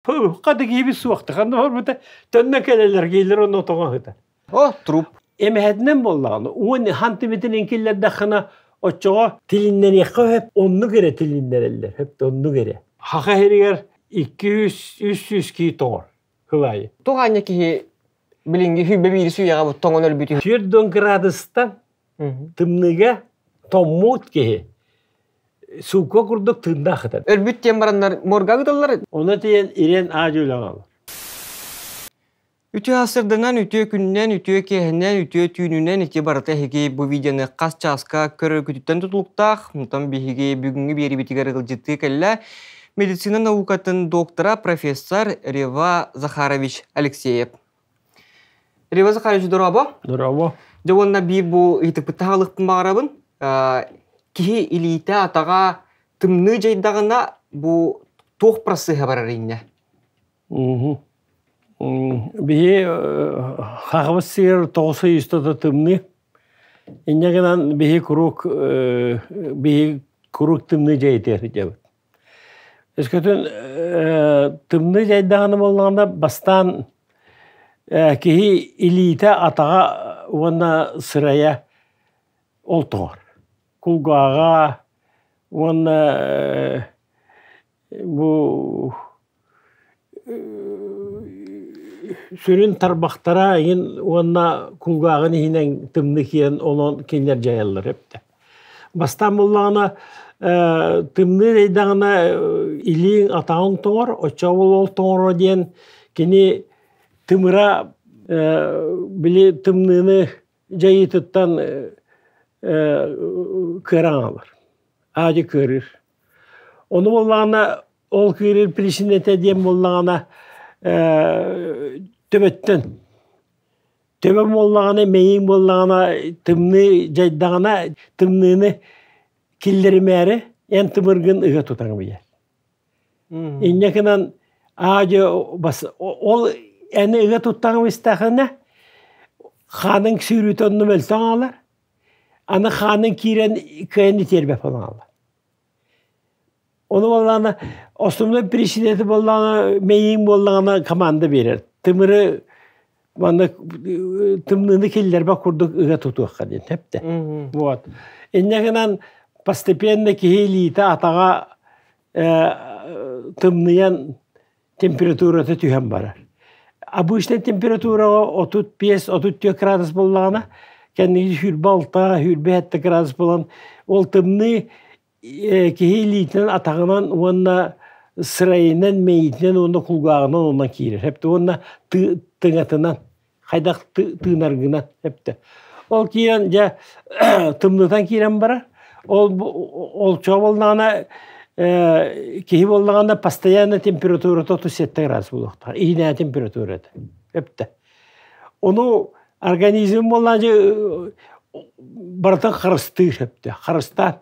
Хата киһибит суохта. Ханна барбыта төннө кэлэлэр киһилэр онно тоҕо ыһыта. О, труп. Эмэһэтинэн буоллаҕына, уон хантиметрин киллэрдэххинэ, оччоҕо тилиннэриэххэ сөп, оннук эрэ тилиннэрэллэр, сөп оннук эрэ. Хаха иһигэр 200-300 киһи тоҥор кылаайы. Туох аанньа киһи билиҥҥи сүүрбэ биир сүйэҕэ бу тоҥон өлбүтү. 40 градустан тымныыга тоҥмут киһи Суукка курдук тыыннаах этэ. Өлбүт диэн бараннар морга ыыталлар. Ону тиийэн ириэн аадьы үлэҕэ алар. Үтүө сырдынан, үтүө күнүнэн, үтүө киэһэнэн, үтүө түүнүнэн ити барыта эһиги бу видеоны хас чааска көрөргүтүттэн тутулуктаах. Онтон биһиги бүгүҥҥү биэриибитигэр ыалдьыттыы кэллэ медицина наукатын доктора, профессор Рева Захарович Алексеев. Рева Захарович, дорообо. Дорообо. Дьэ уонна биир бу ыйытыкпытта хаалыахпын баҕарабын. Киһи илиитэ, атаҕа тымныы дьайдаҕына бу туох процеһа барар иннэ? Биһи хахабыт сиэр тоҕус ый устата тымныы. Инньэ гынан биһи куруук биһи куруук тымныы дьайытыар дьэбит. Өскөтүн тымныы дьайдаҕына буоллаҕына бастаан киһи илиитэ, атаҕа уонна сырайа ол тоҥор. Кулгааҕа уонна бу Сүрүн тарбахтара эҥин уонна кулгааҕын иһинэн тымныы киирэн онон кинилэр дьайаллар эбитэ. Бастаан буоллаҕына тымныы эрэйдэҕинэ илииҥ атаҕыҥ тоҥор, оччоҕо ол тоҥоро диэн кини тымыра били тымныыны дьайыытыттан кыараҥ аҕалар, аадьы кыарыыр. Ону буоллаҕына ол кыырыыр причинэтэ диэн буоллаҕына төбөттөн төбө буоллаҕына мэйииҥ буоллаҕына тымныы дьайдаҕына тымныыны киллэримээри эн тымыргын ыга тутаҥ билэр. Инньэ гынан аа-дьуо бас ол эн ыга туттаҕым истэххинэ хааныҥ сүүрүүтэ онно мөлтөх аҕалар аны хааныҥ киирэн кыайан итиэрбэт буолан хаалар. Ону буоллаҕына основной причинэтэ буоллаҕына мэйииҥ буоллаҕына команда биэрэр. Тымыры манна тымныыны киллэрбэт курдук ыга тутуохха диэн эптэ. Вот. Инньэ гынан постепенно киһи илиитэ атаҕа тымныйан температурата түһэн барар. Обычный температураҕа 35-34 градус буоллаҕына, кэнники 26, 27 градус буолан, ол тымныы киһи илиитинэн, атаҕынан уонна сырайынан, мэйиитинэн уонна кулгааҕынан онон киирэр. Эптэ уонна тыҥатынан, хайдах тыынаргынан эптэ. Ол киирэн дьэ тымнытан киирэн барар. Ол ол чоо буоллаҕына киһи буоллаҕына постоянно температурата 37 градус буолуохтаах. Иһинээҕи температурата. Эптэ. Ону организм буоллаҕына дьэ барытын харыстыыр эптэ. Харыстаан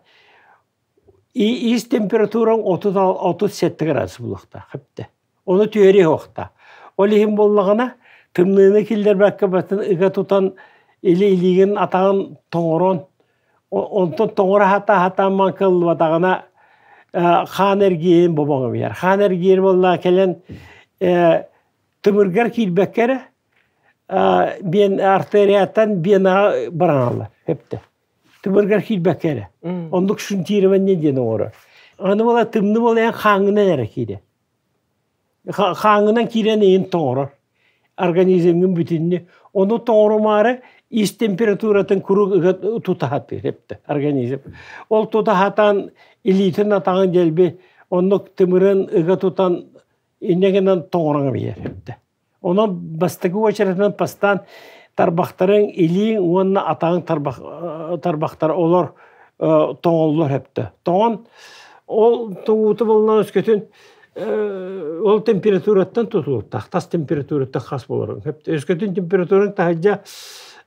ис температураҥ 37 градус буолуохтаах эптэ. Ону түһэриэ суохтаах. Ол иһин буоллаҕына, тымныыны киллэрбэккэ батын ыга тутан или илиигин атаҕын тоҥорон, онтон тоҥоро сатаа-сатаан маҥкыллыбатаҕына хаан эргиирин бобоҥ биэр. Хаан эргиир буоллаҕа кэлэн тымыргар киирбэккэ эрэ биэн артерияттан венаҕа бараналлар эптэ. Тымыргар киирбэккэ эрэ. Оннук шунтирование диэн оҥорор. Аны буола тымныы буола хааҥҥынан эрэ киирэр. Хааҥҥынан киирэн иһин тоҥорор. Организмҥын бүтүннүү. Ону тоҥорумаары ис температуратын куруук ыга тута сатыыр эптэ организм. Ол тута сатаан илиитин атаҕын дэлби оннук тымырын ыга тутан инньэ гынан тоҥорон биэрэр эптэ. Онон бастакы уочаратынан бастаан тарбахтарыҥ илииҥ уонна атаҕыҥ тарбахтара олор тоҥоллор өптө. Тоҥон ол тоҥуута буоллаҕына өскөтүн ол температураттан тутулуктаах, тас температураттан хас буоларын. Өскөтүн температураҥ таһырдьа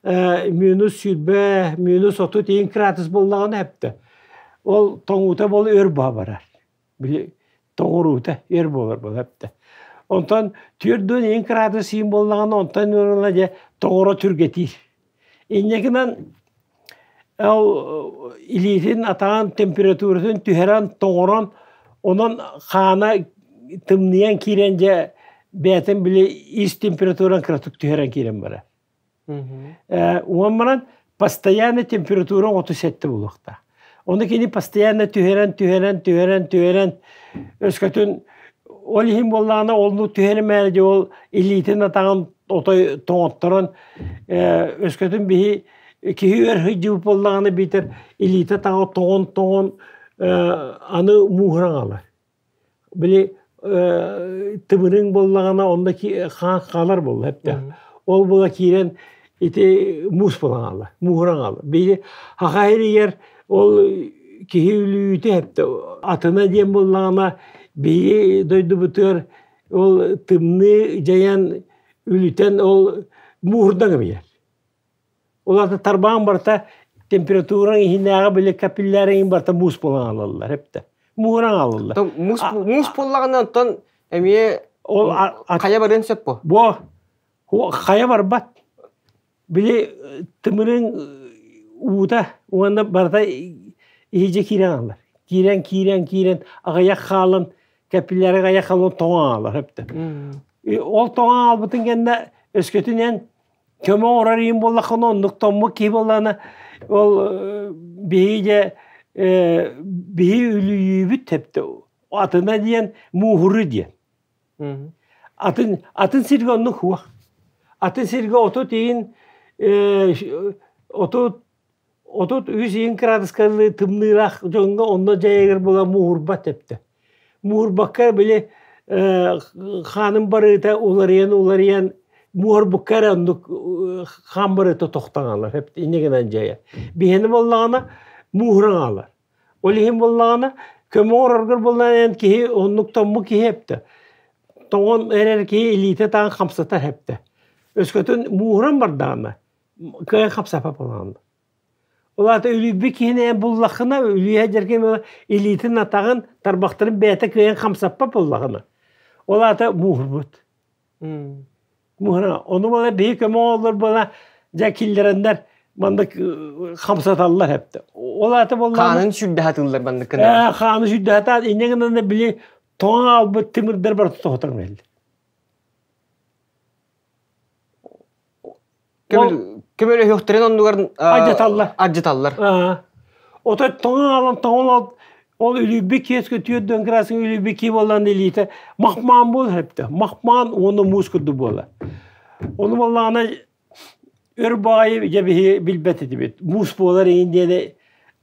минус 20, минус 30 иин градус буоллаҕына өптө. Ол тоҥуута бол өр баа барар. Били тоҕуруута өр буолар буолар эбитэ. Онтон түөрт иин кыраадыс иин буоллаҕына, онтон ыла дьэ тоҕоро түргэтиир. Инньэ гынан ол илиитин атаҕын температуратын түһэрэн тоҥорон, онон хаана тымныйан киирэн дьэ бэйэтин били ис температуран кыратык түһэрэн киирэн барар. Уон баран постоянно температура 37 буолуохтаах. Ону кини постоянно түһэрэн, түһэрэн, түһэрэн, түһэрэн өскөтүн ол иһин буоллаҕына олну түһэримээри дьэ ол илиитин атаҕын отой тоҥотторон өскөтүн биһи киһи өр сылдьыбыт буоллаҕына биитэр илиитэ атаҕа тоҥон тоҥон аны мууһуран хаалар. Били тымырыҥ буоллаҕына онно хаан хаалар буолла эптэ. Ол була киирэн ити муус буолан хаалар, мууһуран хаалар. Били хаха иһигэр ол киһи үлүүтэ эптэ. Атына диэн буоллаҕына биһиги дойдубутугар ол тымныы дьайан үлүтэн ол мууһурдан кэбиһэр. Ол аата тарбаан барыта температураҥ иһинээҕи били капилляриҥ барыта муус буолан аалаллар эптэ. Мууһуран аалаллар. Муус муус буоллаҕына онтон эмиэ Ол хайа барыан сөп буо? Бу хайа барбат. Били тымырыҥ уута уонна барыта иһдьэ киирэн аалар. Киирэн киирэн киирэн аҕыйах хаалан капилляры аҕыйах хаалан тоҥон аалар эптэ. Ол тоҥон аалбытын кэннэ өскөтүнэн көмө оҥорор иһин буоллаххына оннук томмут киһи буоллаҕына ол биһиги дьэ биһи үлүйүүбүт тэптэ атына диэн мууһуру диэн атын атын сиргэ оннук хуох атын сиргэ 30 иин 30 33 иин кыраадыскалыы тымныылаах дьоҥҥо онно дьайыгар була мууһурбат тэптэ мууһурбакка били хааным барыыта уларыйан уларыйан муорбукка эрэ оннук хаан барыыта тохтон хаалар инньэ гынан дьайар биһиэнэ буоллаҕына мууһуран хаалар ол иһин буоллаҕына көмө оҥороргор буоллаҕына киһи оннук тоҥмут киһи эптэ тоҥон эрэр киһи илиитэ таан хамсатар эптэ өскөтүн мууһуран бардаҕына кыайан хапсапа буолаҕына Ол аата үлүйбүт киһини эн буллаххына, үлүйэ дьэргэм илиитин, атаҕын, тарбахтарын бэйэтэ кыайан хамсаппат буоллаҕына, ол аата мууһурбут. Мууһура. Ону буола биһи көмө оҥоллор буола дьэ киллэрэннэр маннык хамсаталлар эптэ. Ол аата буоллаҕына Хаанын сүүрдэ сатыыллар маннык гына. Хааны сүүрдэ сатаан инньэ гынан били тоҥон хаалбыт тимирдэр барыта тоһутан кэллэ. Көмөлөһүөхтэрин оннугар Алдьаталлар. Алдьаталлар. Ото тоҥон алан тоҥон ал ол үлүйбүт киэскэ түөрдөн кырасын үлүйбүт кии буолан илиитэ махмаан буолар эптэ. Махмаан уонна муус курдук буолар. Ону буоллаҕына өр баҕайы дьэ биһи билбэт этибит. Муус буолар иҥин диэни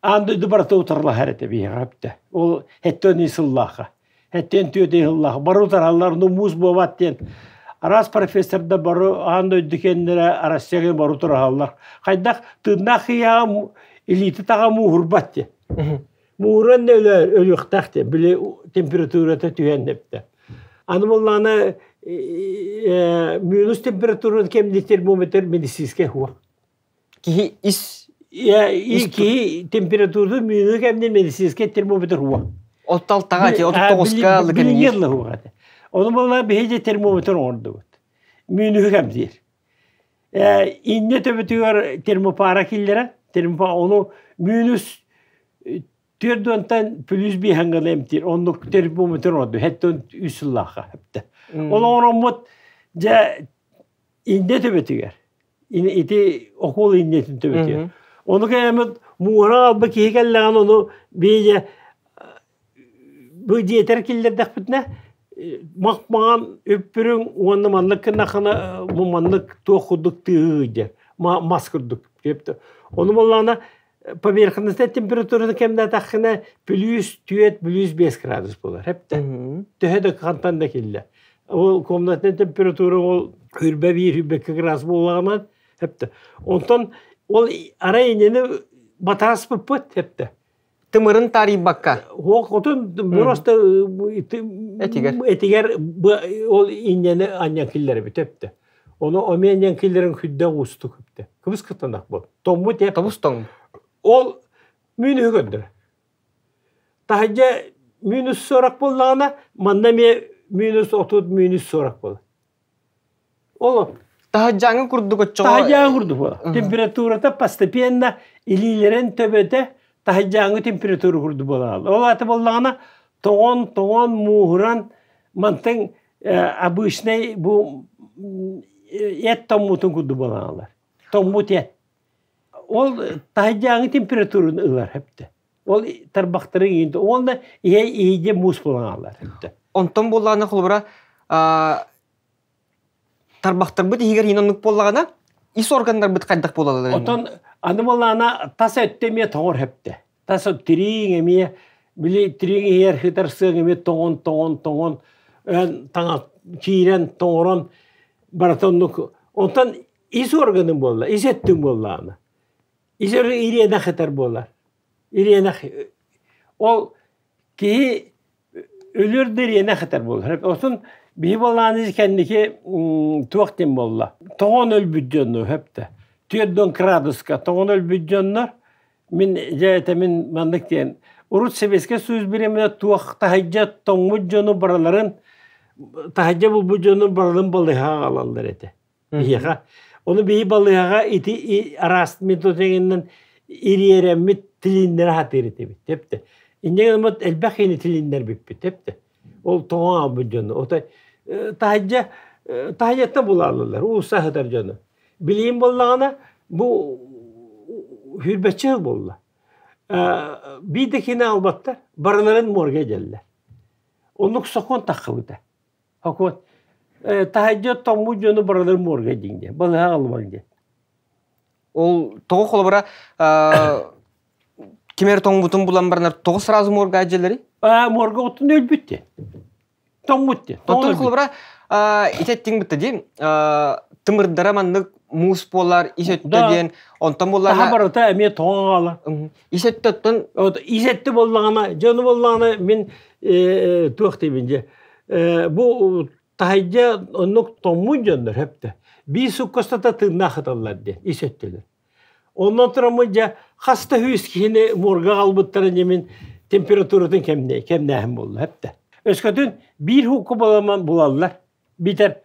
аан дойду барыта утарылаһар этэ биһиэхэ эптэ. Ол хэттэн сыллаахха. Эттиэн түөтэ ыһыллаах бары утараллар, ну муус буолбат диэн. Араас профессордар бары аан дойду кэннэрэ Россияга бары утараһаллар. Хайдах тыыннаах киһиэхэ илиитэ таҕа мууһурбат диэн. Мууран да өлүөхтээх диэн, били температурата түһэн эптэ. Аны буоллаҕына минус температураны кэмниир термометр медицинскэй хуа. Киһи ис Киһи температуратын мүнүү кэмнин медицинскэй термометр уа. Отталтаҕа ти 39-ка лыканниир. Ону буолла биһиги термометр оҥордубут. Мүнүү кэмниир. Инне төбөтүгэр термопара киллэрэ, термопара ону мүнүс 4-тан плюс 5 гына эмтиир. Оннук термометр оҥорду. Хэттэн 3 сыллаахха. Ол оҥороммут дьэ инне төбөтүгэр ити окуол иннетин төбөтүгэр. Ону кэммит мууһара алба киһи кэллэҕин ону биһиги бу диэтэр киллэрдэхпитинэ мах-маҕан үппүрүҥ уонна маннык гыннаххына бу маннык туох курдук тыаһыы мас курдук Ону буоллаҕына поверхностная температураны кэмнээтэххинэ плюс 4 плюс 5 градус буолар эптэ төһө да хантан да киллэ ол комнатная температура ол хүрбэ биир хүрбэккэ градус буоллаҕына эптэ онтон ол арай иннини батааспыппыт эптэ тымырын таарыйбакка отун просто этигэр этигэр ол иннени анньан киллэрбит эптэ Ону омиэнньэн киллэрэн хүддэ уустук үптэ. Кыбыс кытанах бу. Тоҥмут эп. Тобус тоҥ. Ол минуһу көрдөрө. Таһырдьа минус 40 буоллаҕына, манна эмиэ минус 30, минус 40 буолар. Ол Таһырдьааҥы курдук оччоҕо Таһырдьааҥы курдук буолар. Температурата постепенно илиилэрин төбөтө таһырдьааҥы температура курдук буолар. Ол аата буоллаҕына тоҥон, тоҥон, мууһуран. Мантан обычный бу эт тоҥмутун курдук буолаалар. Тоҥмут эт. Ол таһырдьааҥы температураны ылар хэптэ. Ол тарбахтарын иинтэ. Уонна иһэ иһийдэ муус буолан хаалар хэптэ. Онтон буоллаҕына холобура тарбахтарбыт иһигэр иһин оннук буоллаҕына ис органнарбыт хайдах буолаллар? Отон аны буоллаҕына тас өттө эмиэ тоҥор хэптэ. Тас тирииҥ эмиэ били тирииҥ иһигэр сытар сыаҥ эмиэ тоҥон тоҥон тоҥон таҥас киирэн тоҥорон барыта оннук. Онтон ис органын буолла, ис өттүҥ буоллаҕына. Ис орган ириэнэх этэр буолар. Ириэнэх ол киһи өлүөр да ириэнэх этэр буолар. Отун биһи буоллаҕына кэнники туох диэн буолла. Тоҕон өлбүт дьоннор хөптө. 4 градуска тоҕон өлбүт дьоннор мин дьэ этэ мин маннык диэн урут Сэбиэскэй Союз бириэмэнэ туох таһырдьа тоҥмут дьону барыларын таһырдьа булбут дьону барыларын балыыһаҕа аҕалаллар этэ. Биһиэхэ. Ону биһи балыыһаҕа ити араас методигынан ириэрэммит тилиннэри сатыыр этибит. Тэптэ. Инньэ гынан элбэх киһини тилиннэрбиппит. Тэптэ. Ол тоҥон аалбыт дьону. Отой таһырдьа таһырдьаттан булааллар. Уулусса сытар дьону. Билиим буоллаҕына бу сүүрбэччэ сыл буолла. Биир да киһини аалбаттар. Барыларын морга дьэллэр. Оннук сокуон таххыбыта. Хокуот таһырдьа тоҥмут дьону барылар морга диҥ диэн, балыһа аҕалымаҥ диэн. Ол тоҕо холобура ким эрэ тоҥмутун булан баранар тоҕо сразу морга дьэлэри? Морга оттон өлбүт диэн. Тоҥмут диэн. Оттон холобура ити эттиҥ бытта дии тымырдара маннык муус буолар ис өттө диэн онтон буоллаҕына Таха барыта эмиэ тоҥон хаалар. Ис өттө оттон ис өттө буоллаҕына дьону буоллаҕына мин туох диибин дьэ бу таһырдьа оннук тоҥмут дьоннор сөптө биир суккастата тыыннаах ыталлар диэн ис өттүлэр. Оннон тураммыт дьэ хас да сүүс киһини морга аҕалбыттара мин температуратын кэмнээһин буолла сөптө. Өскөтүн биир һукку буоламан булаллар. Битэр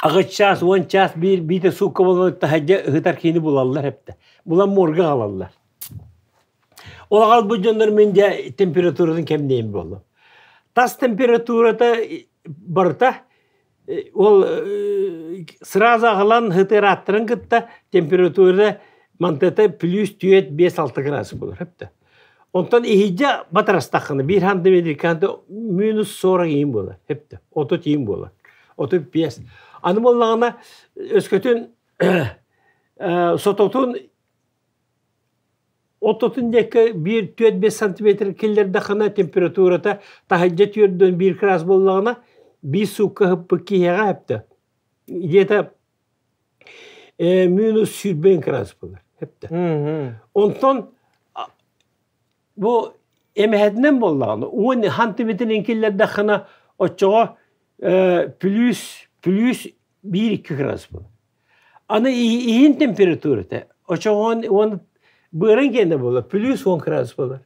аҕыс чаас, 10 чаас биир биитэ суукка буолан таһырдьа ыһытар киһини булаллар эптэ. Булан морга аҕалаллар. Ол аҕалбыт дьоннор мин дьэ температуратын кэмниэм буолла. Тас температурата барыта ол сразу аҕалан һытыарааттарын кытта температура мантата плюс түөрт биэс алта градус буолар эптэ. Онтон иһийдьэ батарастаххына биир сантиметр минус 40 иин буолар эптэ. 30 иин буолар. 35. Аны буоллаҕына өскөтүн сототун ортотун диэки биир 4-5 сантиметр киллэрдэххинэ температурата таһырдьа 41 градус буоллаҕына биир суукка ыһыппыт киһиэхэ эптэ. Где-то минус 20 градус буолар. Эптэ. Онтон бу эмэһэтинэн буоллаҕына 10 сантиметрин киллэрдэххинэ оччоҕо плюс 1-2 градус буолар. Аны иһин температурата очоҕон уон быаран киэнэ буолар плюс 10 градус буолар.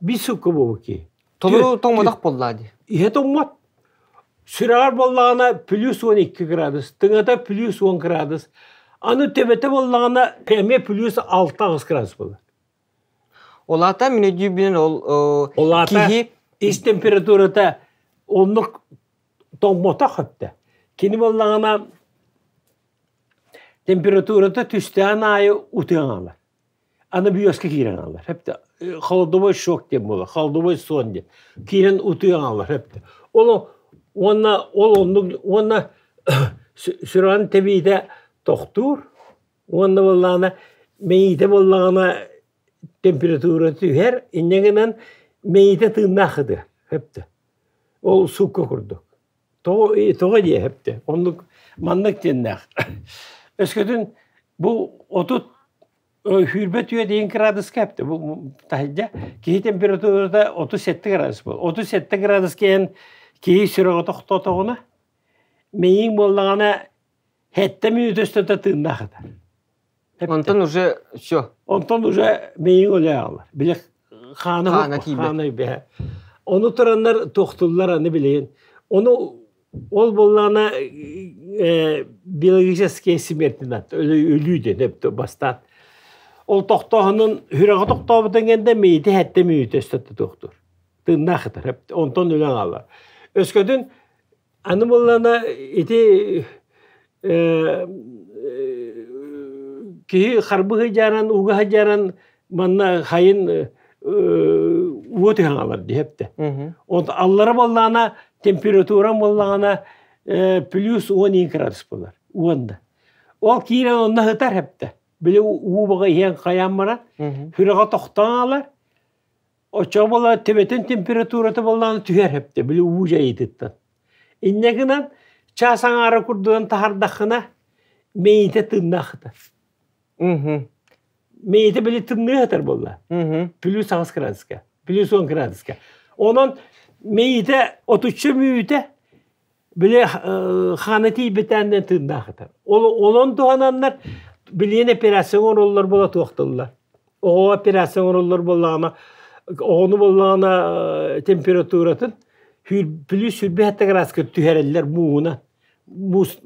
Биир суукка буолбут киһи. Толору тоҥмотох буоллаа дии. Иһэ тоҥмот. Сүрэҕэр буоллаҕына плюс 12 градус, тыҥата плюс 10 градус. Аны төбөтө буоллаҕына эмиэ плюс 6-8 градус буолар. Ол аата мин өйдүүбүнэн ол Ол аата киһи ис температурата оннук тоҥмотох өттө. Кини буоллаҕына температурата түстээн аайы утуйан хаалар. Аны биоска киирэн хаалар. Хэптэ холодовой шок диэн буолар, холодовой сон диэн. Киирэн утуйан хаалар. Хэптэ. Ол уонна ол оннук уонна сүрэҕин тэбиитэ тохтуур. Уонна буоллаҕына мэйиитэ буоллаҕына температура түһэр, инньэ гынан мэйиитэ тыыннаах ытыа. Хэптэ. Ол суукка курдук. Тоҕо тоҕо диэ хэптэ. Оннук маннык диэннээх. Өскөтүн бу 30 сүүрбэ түөрт диэн градуска эптэ бу таһырдьа киһи температурата 37 градус буол. 37 градуска эн киһи сүрэҕэ тохтоотоҕуна мэйииҥ буоллаҕына сэттэ мүнүүтэ устата тыыннаах ытар. Онтон уже все. Онтон уже мэйииҥ өлө аҕалар. Били хаана Хаана тиийбэт. хаана бэһэ. Ону тураннар туохтуллар аны билигин. Ону ол буоллаҕына биологическая смерть өлүү диэн эбит бастаан. Ол тохтооһунун сүрэҕэ тохтообутун кэннэ мэйиитэ сэттэ мүнүүтэ устата тохтуур. Тыыннаах ытар. Онтон өлөн хаалар. Өскөтүн аны буоллаҕына ити киһи харбы сыдьааран, ууга сыдьааран манна хайын уот түһэн хаалар диэптэ. Онтон аллара буоллаҕына температура буоллаҕына плюс 10 градус буолар. Уонна. Ол киирэн онно сытар хэптэ. Били уу баҕа иһэн хайаан баран, сүрэҕэ тохтоон алар. Оччоҕо буолла төбөтүн температурата буоллаҕына түһэр хэптэ, били уу дьайыытыттан. Инньэ гынан чаас аҥаара курдугун таһардаххына, мэйиитэ тыыннаах сытар. Мэйиитэ били тымныы сытар буолла. Плюс 8 градуска, плюс 10 градуска. Онон мэйиитэ отучча мүнүүтэ били хаана тиийбэтээннэн тыыннаах этэ. Ол онон туһананнар билиэн операция оҥороллор буола туохтуллар. Оҕо операция оҥороллор буоллаҕына оҕону буоллаҕына температуратын плюс 107 градуска түһэрэллэр мууһунан. Муус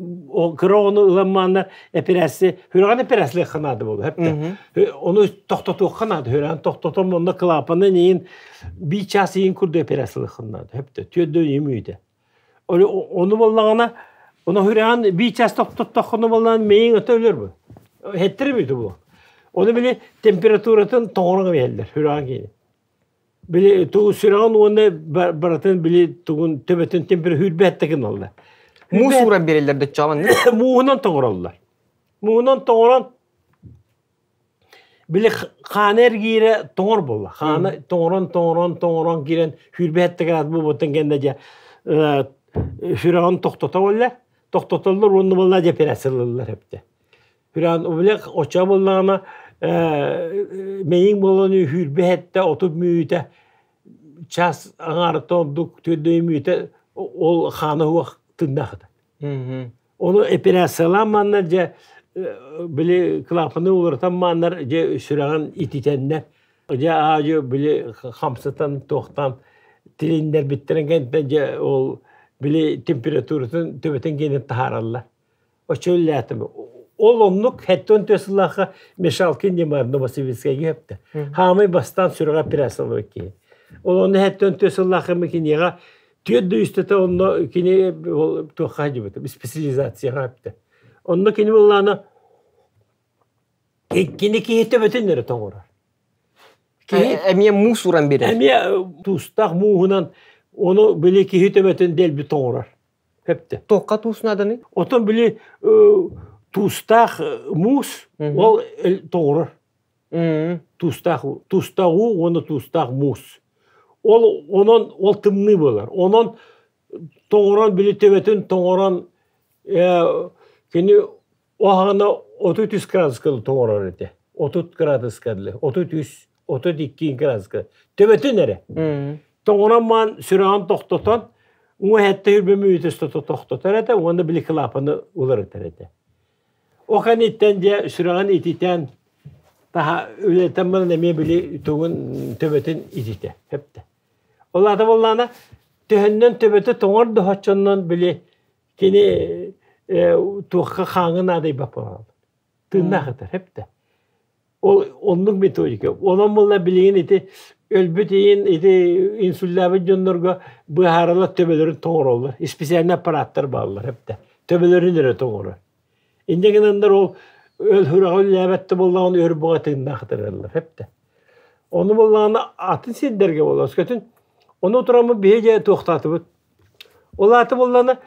кыра оҕону ылан мааннар операция сүрэҕин операциялыахха наада буолла хэптэ. Ону тохтотуохха наада. Сүрэҕин тохтотон онно клапанын иин биир час иин курдук операциялыахха наада. Хэптэ. Түөрдөн иин мүйтэ. Ону буоллаҕына, ону сүрэҕин биир час тохтоттоххуна буоллаҕына мэйиҥ өтө өлөр бу. Эһэттэр эбит бу. Ону били температуратын тоҥорон кэбиһэллэр сүрэҕин киһини. Били тугу сүрэҕин уонна барытын били тугун төбөтүн температура гыналлар. Муус ууран биэрэллэр доччоҕо Мууһунан тоҥороллор. Мууһунан тоҥорон Били хаана эргиирэ тоҥор буолла. Хаана тоҥорон, тоҥорон, тоҥорон киирэн сүүрбэһэттэ градус буолбуттан кэннэ дьэ сүрэҕин тохтото буолла. Тохтотоллор уонна буолла дьэ операциялыыллар эбитэ. Сүрэҕин били оччо буоллаҕына мэйиҥ буолан сүүрбэһэттэ 30 мүнүүтэ час аҥаарыттан ордук төрдө мүнүүтэ ол хаана уох тыыннаах этэ. Ону операциялаан манна дьэ били клапаны уларытан мааннар дьэ сүрэҕин ититэннэр дьэ аадьы били хамсатан туохтаан тилиннэрбиттэрин кэнниттэн дьэ ол били температуратын төбөтүн гиэнин таһаараллар. Оччо үллээтим. Ол оннук 74 сыллаахха Мешалкин диэн баар Новосибирскайга эптэ. Хаамай бастаан сүрэҕэ операциялабыт киһи. Ол онно 74 сыллаахха киниэхэ Түөрт да үстэтэ онно кини ол туохха сылдьыбыта, специализацияҕа эптэ. Онно кини буоллаҕына кини киһи төбөтүн эрэ тоҥорор. Киһи эмиэ муус ууран биэрэр. Эмиэ туустаах мууһунан ону били киһи төбөтүн дэлби тоҥорор. Эптэ. Туохха туус нааданы? Отон били туустаах муус ол тоҥорор. Туустаах туустаах уу уонна туустаах муус. Ол онон ол тымныы буолар. Онон тоҥорон били төбөтүн тоҥорон кини оһаҕына 33 градуска тоҥорор этэ. 30 градуска 33 32 градуска төбөтүн эрэ. Тоҥорон маан сүрэҕин тохтотон уҥа эттэ үрбэ мүнүүтэ тохтотор этэ уонна били клапаны уларытар этэ. Ол кэнниттэн дьэ сүрэҕин ититэн таһа үлэтэн баран эмиэ били тугун төбөтүн ититэ эптэ. Ол аата буоллаҕына төһөннөн төбөтө тоҥор да оччоннон били кини туохха хааҥы наадыйбат буолар. Тыыннаах ытар эптэ. Ол оннук методика. Онон буолла билигин ити өлбүт иин ити инсульдаабыт дьоннорго быһааралар төбөлөрүн тоҥороллор. Специальный аппараттар бааллар эптэ. Төбөлөрүн эрэ тоҥорор. Инньэ гынаннар ол өл сүрэҕэ үллээбэт да буоллаҕына өр буҕа тыыннаах ытыраллар эптэ. Ону буоллаҕына атын сирдэргэ буолла. Өскөтүн ону тураммыт биһи дьэ туохтаатыбыт. Ол аата буоллаҕына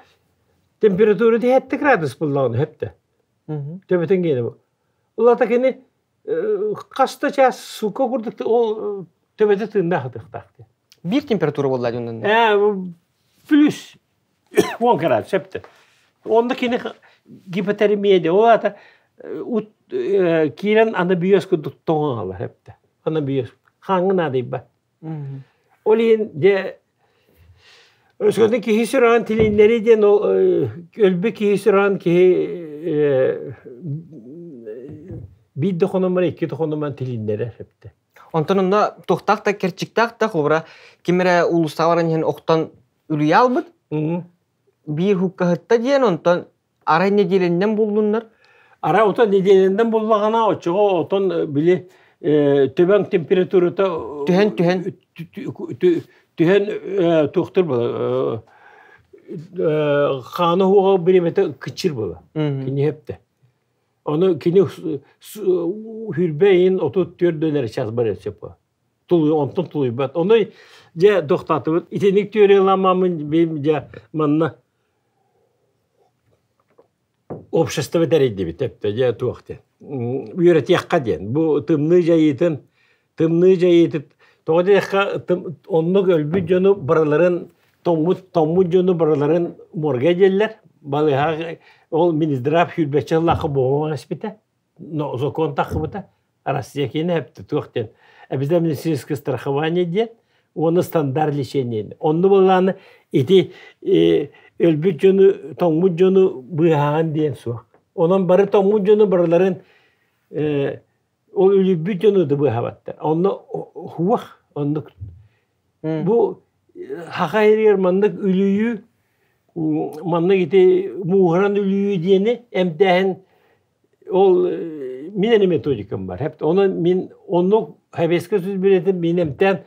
температура 7 градус буоллаҕына эптэ. Төбөтүн гиэнэ бу. Улата кини хаста час сука курдук ол төбөтө тыыннаах ытыахтаах диэн. Биир температура буолла дьоннон. Плюс 10 градус сөптө. Онно кини гипотермия де ол ата киирэн анабиоз курдук тоҥон алар эптэ. Анабиоз. Хааҥҥа наадыйбат. Ол иһин дьэ өскөтүн киһи сүрэҕин тилиннэри диэн ол өлбүт киһи сүрэҕин киһи биир да хонумар икки да хонуман тилиннэрэр эбитэ. Онтон онно туохтаах да кэрчиктээх да холобура ким эрэ уулуссаҕа баран иһэн охтон үлүйэ албыт биир хуккаһытта диэн онтон Арай нэдиэлэннэн буллуннар? Арай отон нэдиэлэннэн буллаҕына, оччоҕо отон били төбөҥ температурата түһэн түһэн. Түһэн туохтур була хаана хуоҕа бириэмэтэ кыччыр була. Кини хепте. Ону кини хүрбэ иин 34 дөнөр час бар сөп. Тулуй онтон тулуйбат. Ону дьэ тохтоотубут. Итинник түөрүламамын бим дьэ манна общество тэрийдибит эптэ дьэ туох диэн үөрэтиэххэ диэн бу тымныы дьайыытын тымныы дьайыытын тоҕо диэххэ оннук өлбүт дьону барыларын тоҥмут тоҥмут дьону барыларын морга диэллэр балыыһа ол Минздрав сүүрбэччэ сыллаахха буолан испитэ но закон таххыбыта Россия киинэ эптэ туох диэн обязательное медицинское страхование диэн уонна стандарт лечения онну буоллааны ити өлбүт дьону тоҥмут дьону быыһаан диэн суох онон бары тоҥмут дьону барыларын ол үлүйбүт дьону да быыһаабаттар онно хуах оннук бу хаха иригэр маннык үлүйүү маннык ити мууһуран үлүйүү диэни эмтээһин Ол мин эрэ методикам бар. Онон мин оннук Советскай Союз билетин мин эмтээн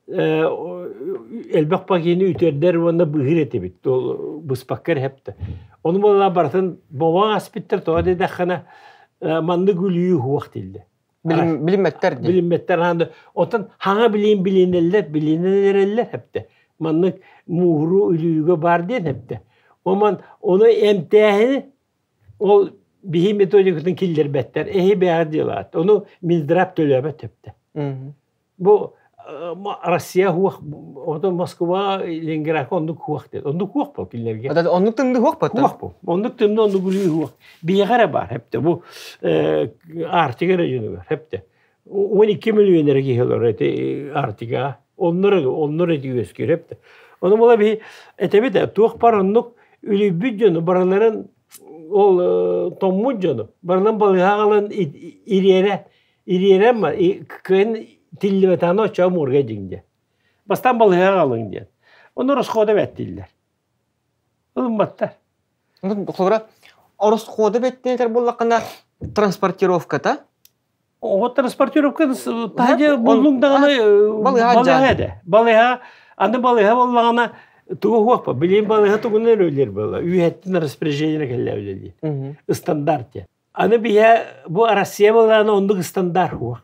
элбэх пакены үтэрдэр уонна быһыр этибит. Ол быспакка эрэ хэптэ. Ону буолла барытын бобоҥ аспиттар тоҕо диэтэххинэ маннык үлүйүү хуох дииллэр. Билиммэттэр дии. Билиммэттэр хаанда. Оттон хаҥа билиин билинэллэр, билинэлэрэллэр хэптэ. Маннык мууһуруу үлүйүүгэ бар диэн хэптэ. Оман ону эмтээһини Ол биһи методикатын киллэрбэттэр, эһи бэҕэ дьыалаат. Ону Минздрав төлөөбөт төптө. Бу Россия хуох, ото Москва, Ленинградка оннук хуох диэн. Оннук хуох бу кинилэргэ. Оннук тымны хуох бу? Хуох бу. Оннук тымны оннук үлүү хуох. Биһиэхэ эрэ баар хепте. Бу Арктика районугар хепте. 12 миллион эрэ киһи олорор эти Арктикаҕа. Оннор оннор эти үөскүүр хепте. Ону була биһи этэбит туох бар оннук үлүйбүт дьону барыларын ол тоҥмут дьону барыларын балыыһаҕа аҕалан ириэрэ ириэрэн кыайан тиллибэтэҕинэ оччоҕо морга дьиҥ диэн бастаан балыыһаҕа аҕалыҥ диэн ону ороскуота бэттииллэр ылымматтар Холобура, ороскуота бэттиэн этэр буоллаххына транспортировката Оҕо транспортировка таһдьа буллуҥ даҕаны балыыһа этэ. Балыыһа аны балыыһа буоллаҕына тугу уһуохпа билигин балыыһа тугунан үлэлиир буолла үөһэттэн распоряжение кэллэ үлэлиир стандарт диэн. Аны биһэ бу Россия буоллаҕына оннук стандарт суох.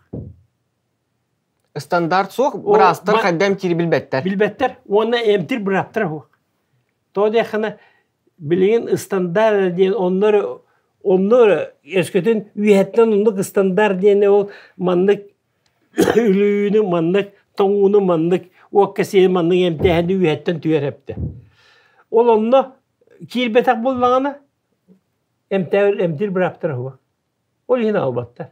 Стандарт суох, быраастар хайда эмтиири билбэттэр. Билбэттэр уонна эмтиир бырааптара суох. Тоҕо диэххинэ билигин ыстандаар диэн онно эрэ онно эрэ өскөтүн үөһэттэн оннук ыстандаар диэни ол маннык үлүйүүнү маннык тоҥууну маннык уокка сиэри маннык эмтээһини үөһэттэн түһэр эптэ. Ол онно киирбэтэх буоллаҕына эмтээбит эмтиир бырааптара суох. Ол иһин аҕалбаттар.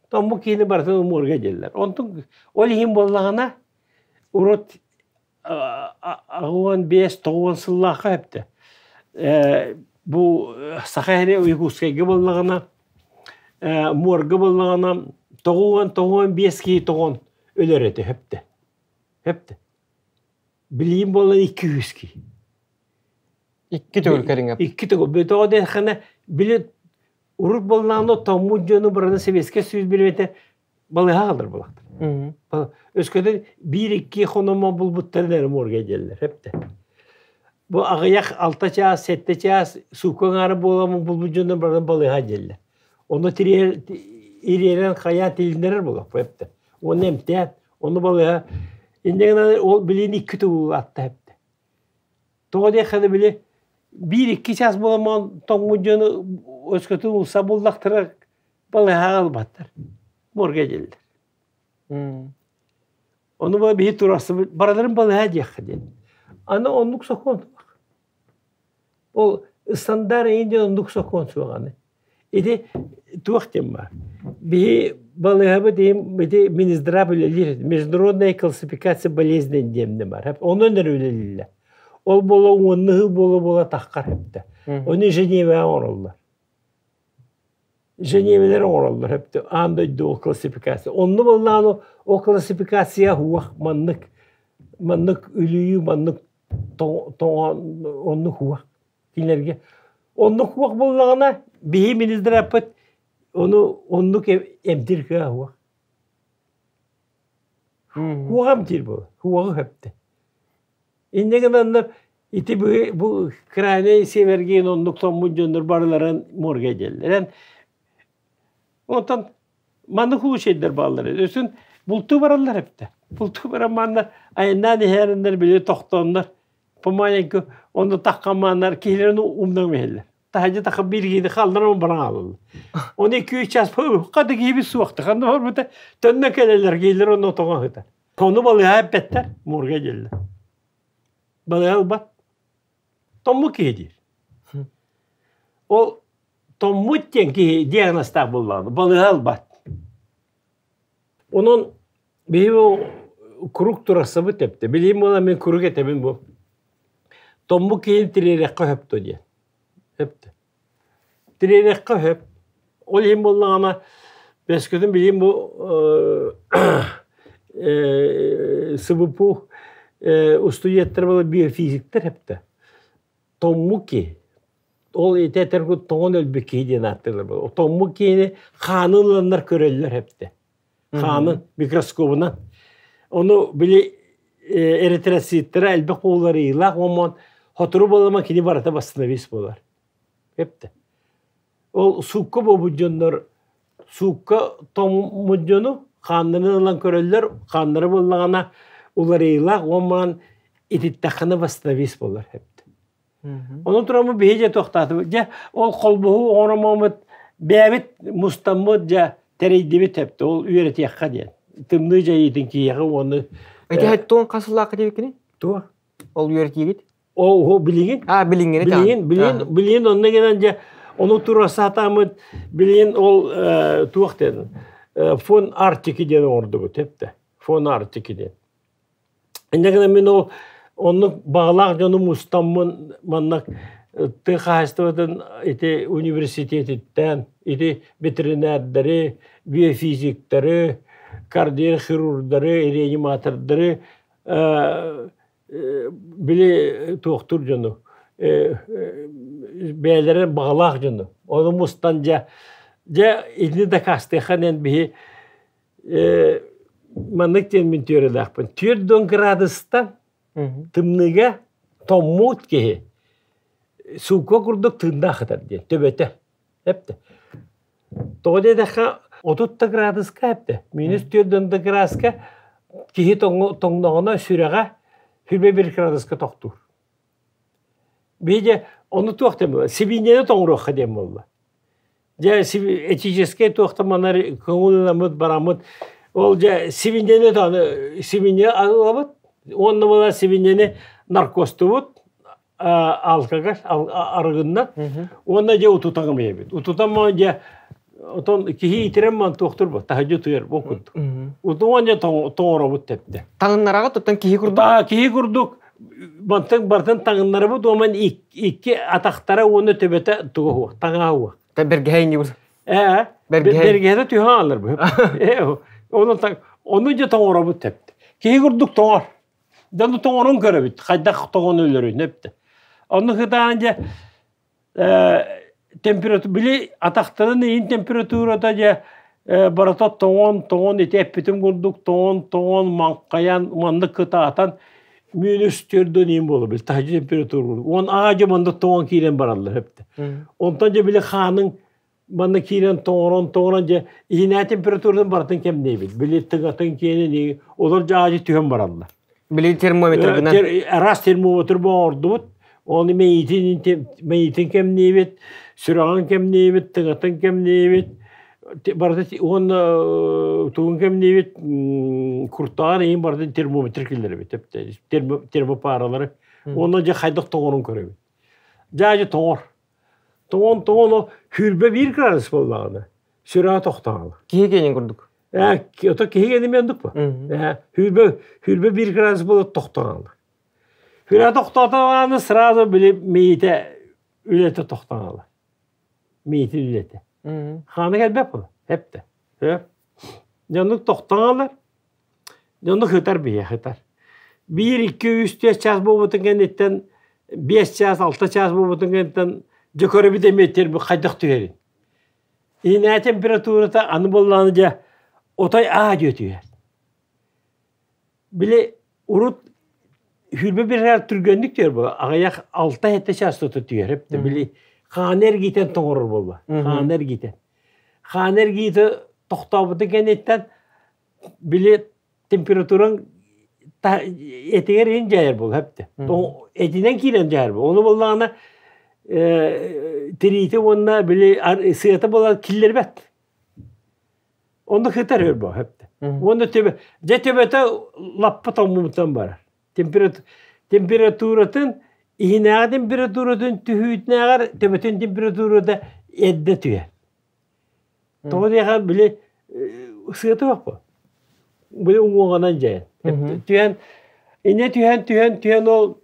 Тоҥмут киһини барытын умуорга дииллэр. Онтун ол иһин буоллаҕына урут 85-90 сыллаахха эптэ. Бу Саха сирэ Якутскайга буоллаҕына, морга буоллаҕына 90-95 киһи тоҕон өлөр этэ сөптө. Сөптө. Билигин буолла 200 киһи. Икки төгүл кэриҥэ. Икки төгүл. Тоҕо диэххинэ, били урут буоллаҕына тоҥмут дьону бараны Советскай Союз билбэтэ балыыһа аҕалар буолахтар. Өскөтүн биир-икки хономо булбуттарын эрэ морга диэллэр эптэ. Бу аҕыйах алта чаас, сэттэ чаас суукка аҥаара буоламмын булбут дьоннор баран балыыһа диэллэр. Ону ириэрэн хайаан тилиннэрэр буолуохпу эптэ. Уонна эмтээн, ону балыыһа инньэ гынан ол билигин икки төгүл атта эптэ. Тоҕо диэххэ били биир-икки чаас буоламмын тоҥмут дьону өскөтүн улса буллахтара балыыһаҕа ылбаттар морга дииллэр ону бу биһи туруорсубут барыларын балыыһа диэххэ диэн аны оннук сокуон суох ол стандарт эйин диэн оннук сокуон суох аны ити туох диэн баар биһи балыыһабыт ити Минздрав үлэлиир международная классификация болезней диэн бар онон эрэ үлэлииллэр ол буола уонна буола буола таххар эптэ ону Женеваҕа оҥороллор Женевэлэр оҥороллор эбит аан дойду ол классификация. Онно буоллаҕына ол классификация уох маннык маннык үлүйүү маннык тоҥон оннук уох кинилэргэ оннук уох буоллаҕына биһи министраппыт ону оннук эмтиир кыаҕа уох. Хуоҕам диир буолар. Хуоҕу хөптө. Инньэ гынаннар ити бу крайнай севергин оннук томмут дьоннор барыларын морга диэллэр. Онтон маннык случайдар бааллар. Өсүн бултуу бараллар эбитэ. Бултуу баран манна айаннаан иһэриннэр били тохтооннор помаленьку онно таххамааннар киһилэрин умнан иһэллэр. Таһдьа таха биир киһини халларан баран хаалаллар. Оны 2-3 час хата киһибит суохта. Ханна барбыта төннө кэлэллэр киһилэр онно тоҕо ыһытар. Ону балыыһа эппэттэр, морга диэллэр. Балыыһа ылбат. Томмут киһи диир. Ол томмут диэн киһи диагнозтаах буоллаҕына балыыһа ылбат. Онон биһиги курук турасабыт эптэ. Билигин буола мин курук этэбин бу. Томмут киһини тириэрэххэ сөптө диэн. Сөптө. Тириэрэххэ сөп. Ол иһин буоллаҕына бэскөтүн билигин бу СВПУ устудьуоттара буола биофизиктэр сөптө. Томмут киһи. Ол ити этэр тоҥон өлбүт киһи диэн ааттыыллар. Томмут киһини хаанын ыланнар көрөллөр сөптө. Хаанын микроскобунан. Ону били эритроциттара элбэх ууларыылаах уонна сотору буолама кини барыта восстановись буолар. Эптэ. Ол суукка буолбут дьоннор суукка тоҥмут дьону хааннарын ылан көрөллөр, хааннара буоллаҕына уларыйыылаах уонна ититтэххинэ восстановись буолар эптэ. Онон тураммыт биһи дьэ туохтаатыбыт. Дьэ ол холбоһуу оҥороммут бэйэбит мустаммыт дьэ тэрийдибит эптэ. Ол үөрэтиэххэ диэн. Тымныы дьайыытын киһиэхэ уонна Ити туон хас сыллаахха диэбиккиний? Туох? Ол үөрэтиигит? О, билигин. А, билиҥҥини Билигин, билигин, билигин онно гынан дьэ ону тура сатааммыт билигин ол туох диэн фон Арктики диэн оҥордубут эптэ. Фон Арктики диэн. Инньэ гынан мин ол оннук баҕалаах дьону мустаммын манна тыа хаһаайыстыбатын ити университетиттэн ити ветеринардары, биофизиктары, кардиохирурдары, реаниматордары били туохтуур дьону бэйэлэрин баҕалаах дьону ону мустан дьэ дьэ итини дакаастыахха диэн биһи маннык диэн мин түөрэлээхпин 40 градустан тымныыга тоҥмут киһи суукка курдук тыыннаах ытар диэн төбөтө эптэ тоҕо диэтэххэ 30 да градуска эптэ минус 4 да градуска киһи тоҥноҕуна сүрэҕэ сүрбэ бир градуска тохтуур биһиги ону туох диэн буолла сибиинньэни тоҥоруохха диэн буолла Дьэ этическэй туохта манар көҥүл ыламмыт бараммыт ол дьэ сибинньэни даҕаны сибинньэ ылабыт уонна була сибинньэни наркостубут алкоголь арыгыннан уонна дьэ утутаҥым ийэбит утутан дьэ отон киһи итирэн ман туохтур бу таһырдьа утуйар бу курдук утуган дьэ тоҥоробут тэптэ таҥыннараҕыт оттон киһи курдук киһи курдук мантан бартан таҥыннарабыт уоман икки атахтара уонна төбөтө туга уох таҥаһа уох Бэргэһэ инни Ээ, бэргэһэ түһэн алар бу. Оны ону дьэ тоҥоробут тэпти. Киһи курдук тоҥор. Дьону тоҥорун көрөбүт. Хайдах тоҥон өлөрүн эпти. Онну хытаан дьэ температура били атахтарын иин температурата дьэ барыта тоҥон тоҥон ити эппитим курдук тоҥон тоҥон маҥхайан маннык кытаатан минус төрдөн иин буолар били таһдьа температура уон аадьа манна тоҥон киирэн бараллар эптэ онтон дьэ били хааның манна киирэн тоҥорон тоҥорон дьэ иһинээ температуратын барытын кэмнээбит били тыгатын киэнин олор дьэ аадьа түһэн бараллар били термометргынан араас термометр оҥордубут оны мэйиитин мэйиитин кэмниибит сүрэҕин кэмниибит тыгатын кэмниибит барыта уонна тугун кэмниибит куртаҕар иһин барытын термометр киллэрэбит термопаралары уонна дьэ хайдах тоҥорун көрөбүт дьаадьы тоҥор тоҥон тоҥон сүүрбэ биир градус буоллаҕына сүрэҕэ тохтоҕуна киһи киэнин курдук ото киһи киэнин мендук бу сүүрбэ биир градус буола тохтоҕуна сүрэҕэ тохтоотоҕуна сразу били миитэ үлэтэ тохтоҕуна миитин үлэтэ. Хаана кэлбэт була, эптэ. Дьоннук тохтоҥолор, дьоннук ытар биһиэхэ ытар. Биир, икки, үс, түөрт чаас буолбутун кэнниттэн, биэс чаас, алта чаас буолбутун кэнниттэн дьэ көрөбүт эмиэ бу хайдах түһэрин. Иһинээ температурата аны буоллаҕына дьэ отой аа диэ түһэр. Били урут хүрбэ бирэр түргэнник түһэр буолла. Аҕыйах 6-7 чаас тута түһэр. Эптэ били хааны эргитэн тоҥорор буолла. Хааны эргитэн. Хааны эргиитэ тохтообутун кэнниттэн били температураң этигэр иһин дьайар буолла эптэ. Этинэн киирэн дьайар буолла. Ону буоллаҕына тириитэ уонна били сыата буолан киллэрбэт. Онно кытар өр бу хэпте. Уонна төбө, дьэ төбөтө лаппа тоҥмутан барар. Температуратын иһинээҕи температуратын түһүүтүнээҕэр төбөтүн температурата эрдэ түһэр. Тоҕо диэхэ били сыата суох бу. Били уҥуоҕунан дьайан. Түһэн, инньэ түһэн, түһэн, түһэн ол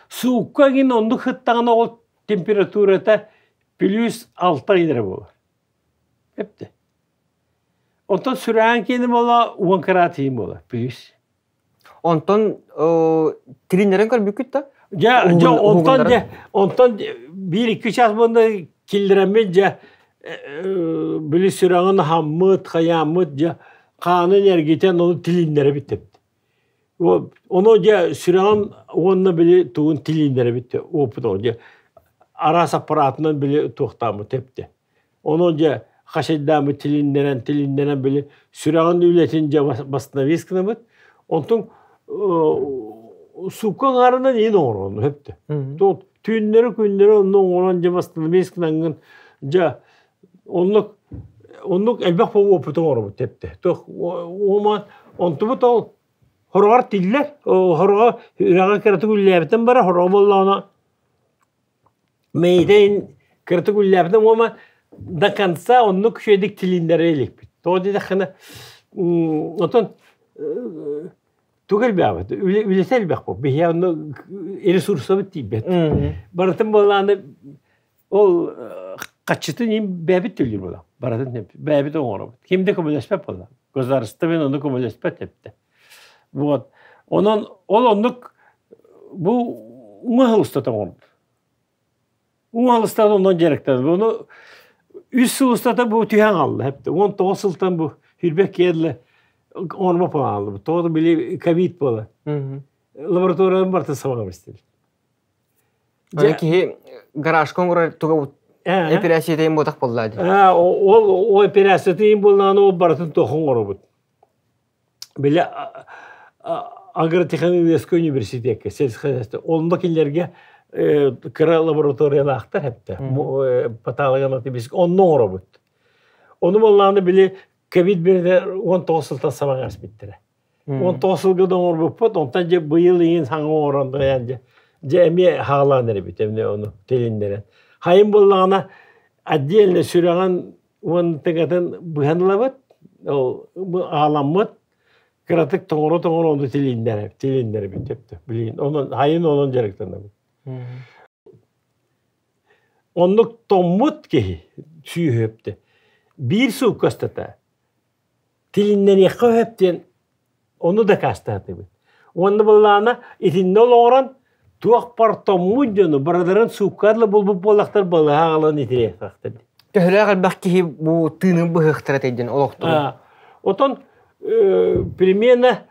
суукка гин оннук сыттаҕына ол температурата плюс 6 гинэрэ буолар. Эпте. Онтон сүрэҕин киэнэ буола уон кыраат иһин буолар плюс. Онтон тилиннэрэн көрбүккүт да? Дьэ, дьэ онтон дьэ, онтон биир-икки час буолла киллэрэммит дьэ били сүрэҕин аһаммыт, хайааммыт дьэ хаанын эргитэн ону тилиннэрэбит эбит. Ону дьэ сүрэҕин уонна били тугун тилиннэрэбит опыт дьэ араас аппаратынан били туохтааммыт эптэ. Ону дьэ хачайдааммыт тилиннэрэн тилиннэрэн били сүрэҕин үлэтин дьэ восстановить гынабыт. Онтон суукка аҥаарынан иин оҥорон өптө. Түүннэри күннэри онно оҥорон дьэ восстановить гынаҥҥын дьэ оннук оннук элбэх опыт оҥоробут тэптэ. Туох уома онтубут ол хороҕор тиллэр, хороҕо үрэҕэ кыратык үллээбитин бара, хороҕо буоллаҕына мэйитин кыратык үллээбитин уома до конца оннук үчүгэйдик тилиннэрэ иликпит. Тоҕо диэтэххинэ отон тугу элбээбит үлэтэ элбэх бу. Биһиэхэ онно ресурсабыт тиийбэт. Барытын буоллаҕына Ол хаччытын им бэйэбит төлүүр буолар. Барытын бэйэбит оҥоробут. Ким да көмөлөспөт буолла. Государство мен ону көмөлөспөт эбитэ. Вот. Онон ол оннук бу уҥа устата оҥорбут. Уҥа устата онон дьарыктанар. Ону үс сыл устата бу түһэн хаалла. 19 сылтан бу хүрбэк киэрлэ оҥорбо хааллыбыт. Тоҕо били ковид буола. Лабораторияны барыта сабаҕа истил. Дьэ киһи гаражка оҥорор туга эпэрээссийэтин буотах буолла дии. Ол ол эпэрээссийэтин буоллаҕына ол барытын туох оҥоробут. Били агротехнологическай университекка сельскохозяйство онно кинилэргэ кыра лабораториялаахтар эптэ патологоанатомический онно оҥоробут. Ону буоллаҕына били ковид бирде 19 сылтан сабаҥ аспиттэрэ. 19 сылга да оҥорбуппут, онтон дьэ быйыл иин саҥа оҥорон дайан дьэ, дьэ эмиэ хаалаан эрэбит эмиэ ону тилиннэрэн. Хайын буоллаҕына отдельно сүрэҕин уон тыгатын быһан ылабыт, ол ааламмыт, кыратык тоҥоро-тоҥоро ону тилиннэрэ, тилиннэрэбит өптө. Билигин онон хайын онон дьарыктанабыт. Оннук тоҥмут киһи сүүһүөптэ. Биир сууккастата Тилиннэриэххэ сөп диэн ону дакаастаатыбыт. Уонна былаана итиннэ олоҕуран туох портоммут дьону барыларын суукка да булбут буоллахтар балыһа аҕалан итириэхтэр. Төһөлөөх элбэх киһи бу тыынын быһыахтара этэй олохтору? Отон примерно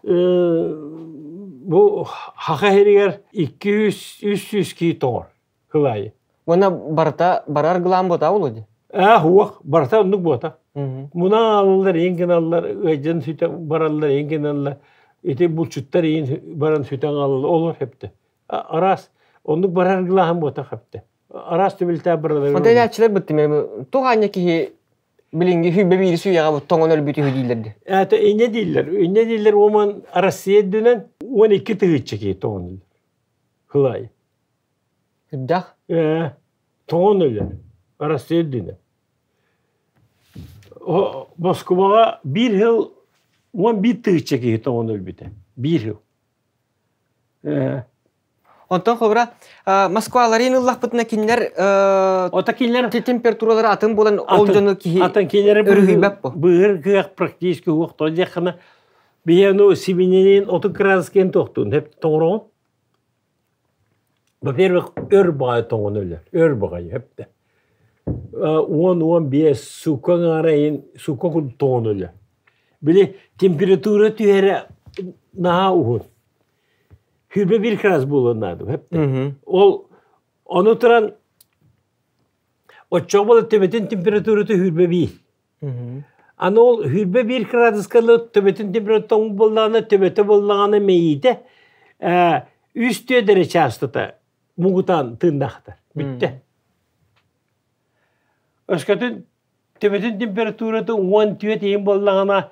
бу Хаха сиригэр 200-300 киһи тоҥор кылаайы. Уонна барыта барар гылаан буота буолуо дии? Аа, уох, барыта оннук буота. Муна аалаллар, иин гыналлар, ыалдьан сүтэ бараллар, иин гыналлар. Ити булчуттар иин баран сүтэн аалаллар, олор хэптэ. Араас, оннук барар гылааһын буота хэптэ. Араас түбэлтэ баралар. Онто элээччилэр быттым, туох аанньа киһи билиҥҥи сүүрбэ биир сүйэҕэ тоҥон өлбүт үһү дииллэр дии. Это инньэ дииллэр. Инньэ дииллэр уоман Россия үрдүнэн 12 тыһыынча киһи тоҥон өлөр. Хылай. Үрдэх? Ээ, тоҥон өлөр. Россия үрдүнэн. Москубаҕа биир сыл 11 тыһыынча киһи тоҥон өлбүтэ. Биир сыл. Ээ. Онтон холобура Москваларын ыллахпытына кинилэр Ото кинилэр температуралара атын буолан ол дьону киһи атын кинилэри өрүһүйбэт бу. Быһыр кыах практически уох то диэххинэ биһи ну сибининин оту кыраскын туохтуун хеп тоҥороҕун. Во-первых, өр баҕайы тоҥон өлөр. Өр баҕайы хэптэ. 10-15 сука ҥаарайын сука курдук тоҥон өлөр. Били температура түһэрэ наһаа уһун. Хүрбэ бир градус буолуон наада. Ол ону туран оччоҕо буола төбөтүн температурата хүрбэ биир. Аны ол хүрбэ биир градуска төбөтүн температура буоллаҕына төбөтө буоллаҕына мэйиитэ үс түөрт эрэ чаастата муҥутаан тыыннаахтар. Бүттэ. Өскөтүн төбөтүн температурата 14 иһин буоллаҕына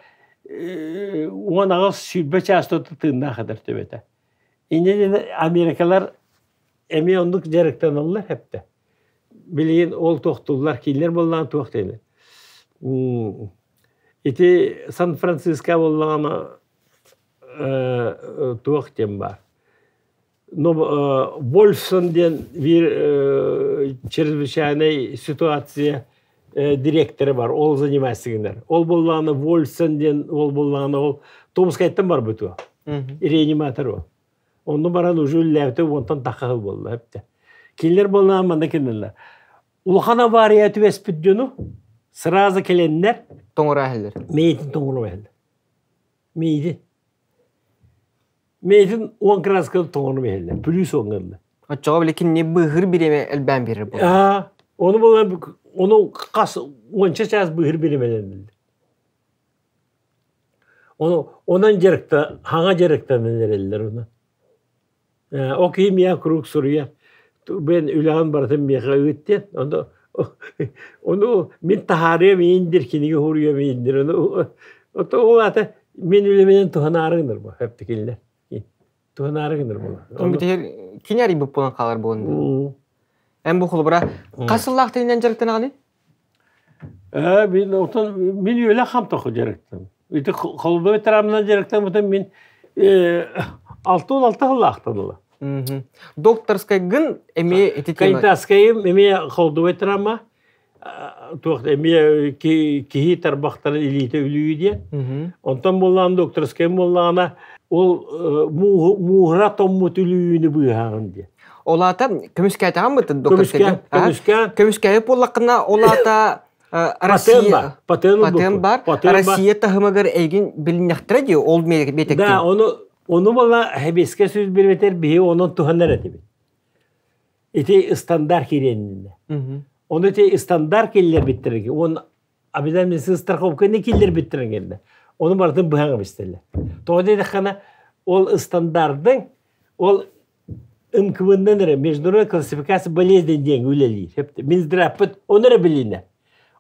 18 20 чаастата тыыннаах этэр төбөтө. Инньэ Америкалар эмиэ оннук дьарыктаналлар эптэ. Билигин ол туохтуллар, кинилэр буоллаҕына туох диэни. Ити Сан-Франциско буоллаҕына туох диэн баар. Но Вольфсон диэн биир чрезвычайная ситуация директора бар, ол занимается гынар. Ол буоллаҕына Вольфсон диэн ол буоллаҕына ол Томскайтан барбыт уо. Реаниматор ол. Онну баран уже үллээбитэ уонтан тахха буолла эптэ. Кинилэр буоллаҕына манна кинилэр. Улахан авария түбэспит дьону сразу кэлэннэр тоҥоро иһэллэр. Мэйитин тоҥоро иһэллэр. Миидин. Миитин уон краска тоҥорум иһиллэр, плюс уон гынна. Оччоҕо били кинини быыһыыр бириэмэ элбээн биэрэр буолар. Аа, ону буолан ону хас уонча чаас быыһыр бириэмэлэннилэр. Ону онон дьарыкта хаҥа дьарыктанан эрэллэр ону. Ол киһи миэхэ куруук суруйар. Бен үлэҕин барытын миэхэ ыыт диэн. Ону ону мин таһаарыам ииндир, кинигэ суруйуом ииндир. Ону ото ол аата мин үлэбинэн туһанаары гынар бу эптикиллэр. Туһанаары гынар буолар. Ону битигэр кини арыйбыт буолан хаалар буолан. Эн бу холобура хас сыллаах тэнинэн дьарыктанаҕыный? Мин отон мин үөлэ хамтахы дьарыктам. Ити холбой тарамынан дьарыктаммытым мин 66 сыллаахтан ыла. Докторскайгын эмиэ ити Кайтаскайым эмиэ холдубай травма туох эмиэ киһи тарбахтарын илиитэ үлүйүү диэн. Онтон буоллаҕына докторскайым буоллаҕына ол мууһура томмут үлүйүүнү быыһааҕын диэн. Ол аата көмүскээтэҕин быттын докторскайгын? Көмүскээн. Көмүскээбит буоллаххына ол аата Россия Патент бар. Россия таһымыгар эйгин билиннэхтэрэ дии ол биэтэктин. Да, ону ону була хэбиэскэ сүз биэрбэтэр биһи онон туһанар этибит. Ити стандарт кириэннинэ. Ону ити стандарт киллэрбиттэрги, он обязательно страховканы киллэрбиттэрин кэннэ. Ону барытын быһаҥа бистэллэр. Тоҕо диэтэххинэ, ол стандартын ол МКВ-нан эрэ международная классификация болезней диэн үлэлиир. Минздравпыт ону эрэ билинэ.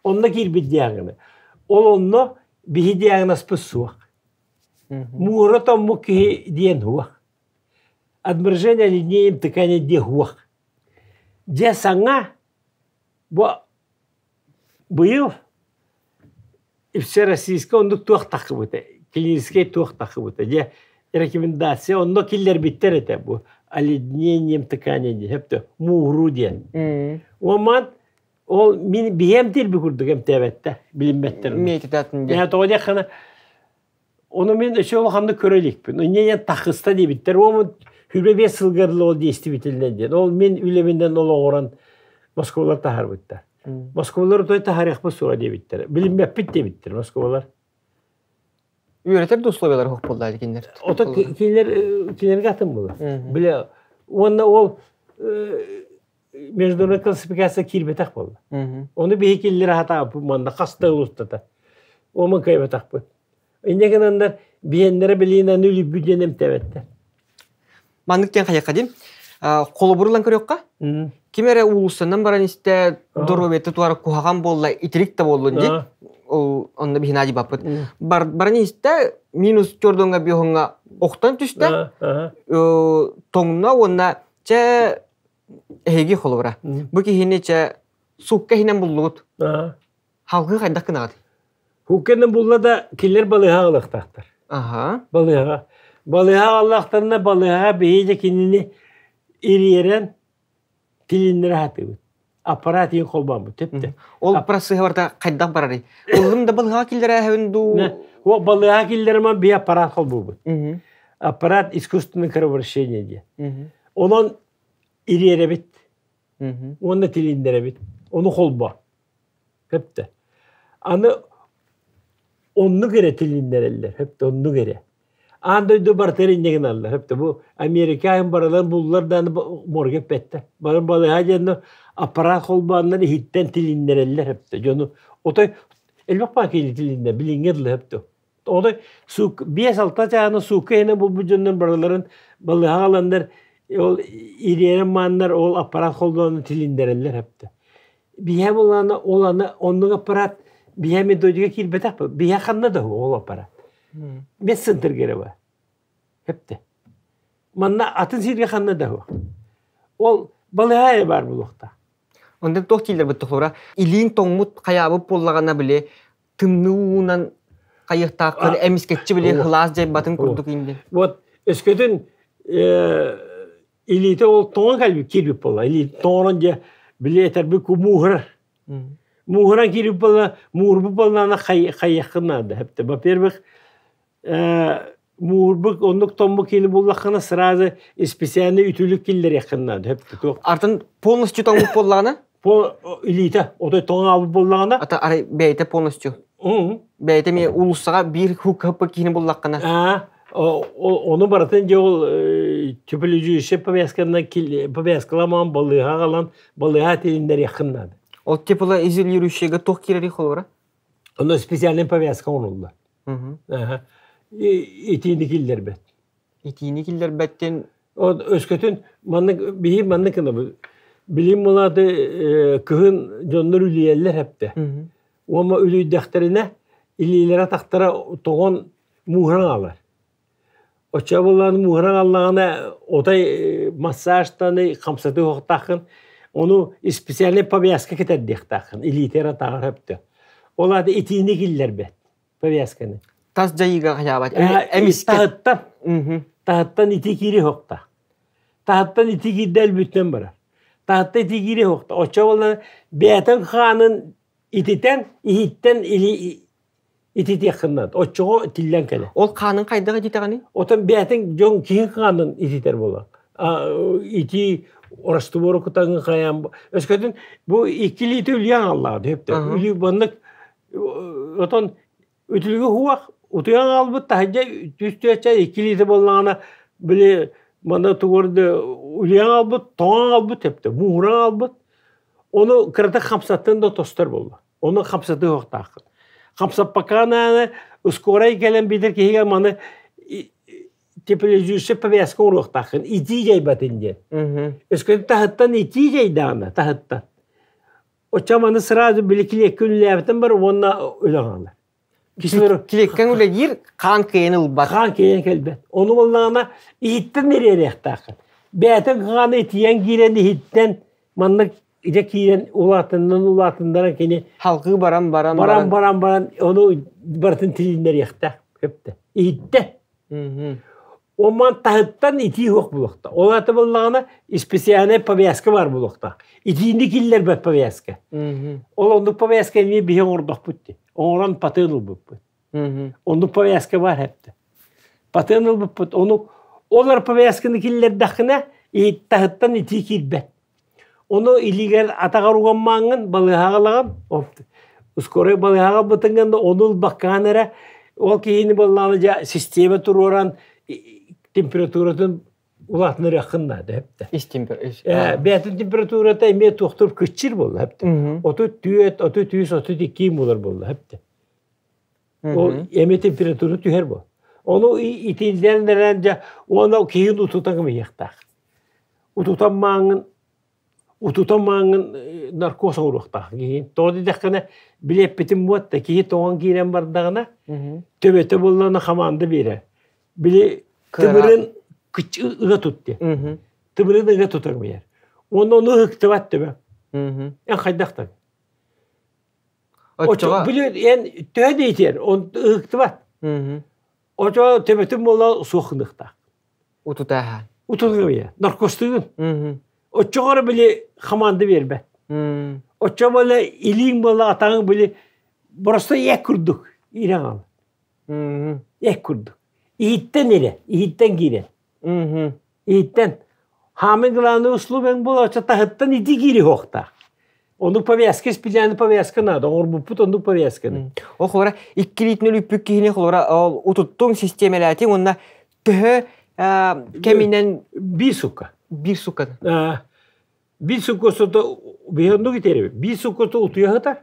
Онно киирбит диагнозы. Ол онно биһи диагнозпыт суох. Муура томмук киһи диэн суох. Отморожение линейным ткани диэн суох. Дьэ саҥа бу быйыл Всероссийскай оннук туох тахсыбыта, клиническэй туох тахсыбыта. Дьэ, рекомендация онно киллэрбиттэр этэ бу оледнением ткани диэн, мууру диэн. Уоман ол мин биһиэм тирби курдук эмтээбэттэр, билиммэттэр. Метитатын диэн. Тоҕо диэххинэ, ону мин өссө улаханнык көрө иликпин. Инньэ тахыста диэбиттэр. Уомун хүрбэ биэс сылгар ол действительно диэн. Ол мин үлэбинэн олоҕуран Москвалар таһаарбыттар. Москвалар той таһаарыахпыт суоҕа диэбиттэр. Билиммэппит диэбиттэр Москвалар. Үөрэтэр да условиялар суох буолла кинилэр. Ото кинилэр кинилэргэ атын буолар. Биле уонна ол международная классификация киирбэтэх буолла. Ону биһи киллэр хатааппыт манна хаста устата. Омун кыайбатахпыт. Инньэ гынаннар биһиэннэрэ билиинэн үлүйбүт диэн эмтээбэттэр. Маннык диэн хайыахха диим. Холобур ылан көрүөххэ. Ким эрэ уулуссанан баран истэ доруобуйата туара куһаҕан буолла, итирик да буоллун дии. Ол онно биһи наадьы баппыт. Баран истэ минус чордоҥҥа биоһуҥҥа охтон түстэ. Тоҥно уонна чэ эһиги холобура. Бу киһини чэ суукка иһинэн буллугут. Халгыы хайдах гынаҕыт? Хуккенен булла да кинилэр балыыһаҕа ылыахтаахтар. Аха. Балыыһаҕа. Балыыһаҕа аллахтарына балыыһаҕа биһиги кинини ириэрэн тилиннэрэ сатыыбыт. Аппарат иин холбооммут тэптэ. Ол процесс барыта хайдах барарый? Ыллым да балыыһаҕа киллэрээһэбин дуу? Ол балыыһаҕа киллэрэмэн биһи аппарат холбуубут. Аппарат искусственное кровообращение диэн. Онон ириэрэбит. Уонна тилиннэрэбит. Ону холбоо. Көптө. Аны Оннук эрэ тилиннэрэллэр, хөптө оннук эрэ. Аан дойду барыта инньэ гыналлар, хөптө бу Америка айан барыларын буллар даҕаны морга эппэттэр. Бары балыыһа диэн аппарат холбооннор иһиттэн тилиннэрэллэр, хөптө дьону отой элбэх баа киһи тилиннэ билиҥҥэ дылы хөптө. Отой сук 5-6 чааны суукка иһинэн булбут дьоннор барыларын балыыһаҕа ыланнар ол ириэрэн мааннар ол аппарат холбоонун тилиннэрэллэр хөптө. Биһэ булана ол аны оннук аппарат биһэ методика киирбэтэх биһэ ханна да ол аппарат. Медцентрге эрэ бар. Хепте. Манна атын сиргэ ханна да суох. Ол балыһа эрэ баар буолуохтаах. Онтон туох дииллэр быттахлара илиин тоҥмут хайаабыт буоллаҕына били тымныы уунан хайыахтааххын эмискэччи били хылаас дьайбатын курдук инди. Вот өскөтүн илиитэ ол тоҥон кэлбит киирбит буолла. Илии тоҥорон дьэ били этэрбит мууһурар. Мууһуран киирбит буолла, муурбут буоллаҕына хайыаххын наада. Хэптэ. Во-первых, муурбут оннук тоҥмут киини буллаххына сразу специальный үтүлүк киллэриэххин наада. Хэптэ. Туох Артын полностью тоҥмут буоллаҕына? По илиитэ отой тоҥон аалбыт буоллаҕына? Ата арай бэйэтэ полностью. Бэйэтэ эмиэ уулуссаҕа биир хук киини буллаххына? Аа, ону барытын дьэ ол теплолежащий повязканан повязкаламаан балыыһа аҕалан балыыһа тилиннэриэххин наада. Ол теплоизолирующийга туох киирэрий холобура? Ону специальный повязка оҥоруллар. Итиини киллэрбэт. Итиини киллэрбэттин Өскөтүн маннык биһи маннык гынабыт. Билим мулааты кыһын дьоннор үлүйэллэр эптэ. Уонна үлүйдэхтэринэ илиилэрэ атахтара тоҕон мууһуран аалар. Оччо буоллаҕына мууһуран ааллаҕына отой массажтаны хамсатыы уохтааххын, ону специальный повязка кэтэрдиэхтааххын илиитигэр атаҕар өптө. Ол аата итиини киллэрбэт повязканы. Тас дьайыыга хайаабат. Эмискэ таһыттан таһыттан ити киири уохтаах. Таһыттан ити киирдэ өлбүттэн барар. Таһыттан ити киири уохтаах. Оччо буоллаҕына бэйэтин хаанын ититэн иһиттэн или ититиэххин наада. Оччоҕо тиллэн кэлэр. Ол хаанын хайдах ититэҕиний? Отон бэйэтин дьон киһи хаанын ититэр буолар. Ити раствору кутаҥын хайаан өскөтүн бу иккилиити үлүйэн аллаҕа дөптө. Үлүй маннык отон үтүлүгү хуах утуйан хаалбыт таһырдьа түс-түөччэ иккилиитэ буоллаҕына били манна тугурду үлүйэн хаалбыт тоҥон хаалбыт төптө мууран хаалбыт ону кыратык хамсаттын да тостор буолла. Ону хамсатыы уохтааххын. Хамсаппаканааны ускорай кэлэн биитэр киһигэ маны теплолежащая повязка оҥоруохтааххын итии дьайбатын диэн. Өскөтүн таһыттан итии дьайдаҕына таһыттан. Оччо маны сразу били килиэккэ үлэлээбитин бар уонна үлэҕалар. Килиэккэҥ үлэлиир, хаан кыайан ылбат. Хаан кыайан кэлбэт. Ону буоллаҕына иһиттэн ириэриэхтааххын. Бэйэтин хаана итийэн киирэн иһиттэн маннык идэ киирэн улаатыннан улаатыннаран кини халгыы баран баран баран баран баран ону барытын тилиннэриэхтээх көптө иһиттэ Оман таһыттан итии суох буолуохтаах. Ол аата буоллаҕына специальная повязка баар буолуохтаах. Итиини киллэрбэт повязка. Ол оннук повязка эмиэ биһи оҥордохпут дии. Оҥорон патен ылбыппыт. Оннук повязка баар эптэ. Патен ылбыппыт. Ону олор повязканы киллэрдэххинэ таһыттан итии киирбэт. Ону илиигэр атаҕар угаммааҥҥын балыыһаҕа скорай балыыһаҕа ылбытыҥҥын ону ылбаккаҕын эрэ ол киһини буоллаҕына дьэ систиэмэ туруоран температуратын улаатыннарыаххын наада эптэ. Ис Бэйэтин температурата эмиэ туохтуур кыччыыр буолла эптэ. 34, 33, 32 буолар буолла эптэ. Ол эмиэ температура түһэр буол. Ону итиилдэн дьэ уонна киһин утутан кыбыйыахтаах. Утутан мааҥҥын утутан мааҥҥын наркоз оҥоруохтаах киһи. Тоҕо диэтэххинэ билиэппитин буотта киһи тоҥон киирэн бардаҕына төбөтө буоллаҕына хамаанда биэрэр. Били тымырын ыга тут диэн. Тымырын ыга тутар быйар. Уонна ону ыһыктыбат төбө. Эн хайдахтан? Оччоҕо Били эн төһө да итиэр, он ыһыктыбат. Очо төбөтүн буола суох гыныахтаах. Утутааһа. Утутуйа. Наркостыгын. Оччоҕо били хамаанда биэрбэт. Оччо буола илииҥ буола атаҕыҥ били просто эк курдук иирэн хаалар. Эк курдук. Иһиттэн ирэ, иһиттэн киирэр. Иһиттэн. Хаамын главный услугаң буола оччо таһыттан ити киири хуохтаах. Ону повязка, специальный повязка надо. Оҥорбуппут оннук повязканы. Ол холобура иккилиитин өлүппүт киһини холобура ол утуттуҥ систиэмэлээтиҥ уонна төһө кэминэн Биир сукка. Биир сукка. Биир сукка устата биһи оннук итэрэбит. Биир сукка устата утуйа сытар.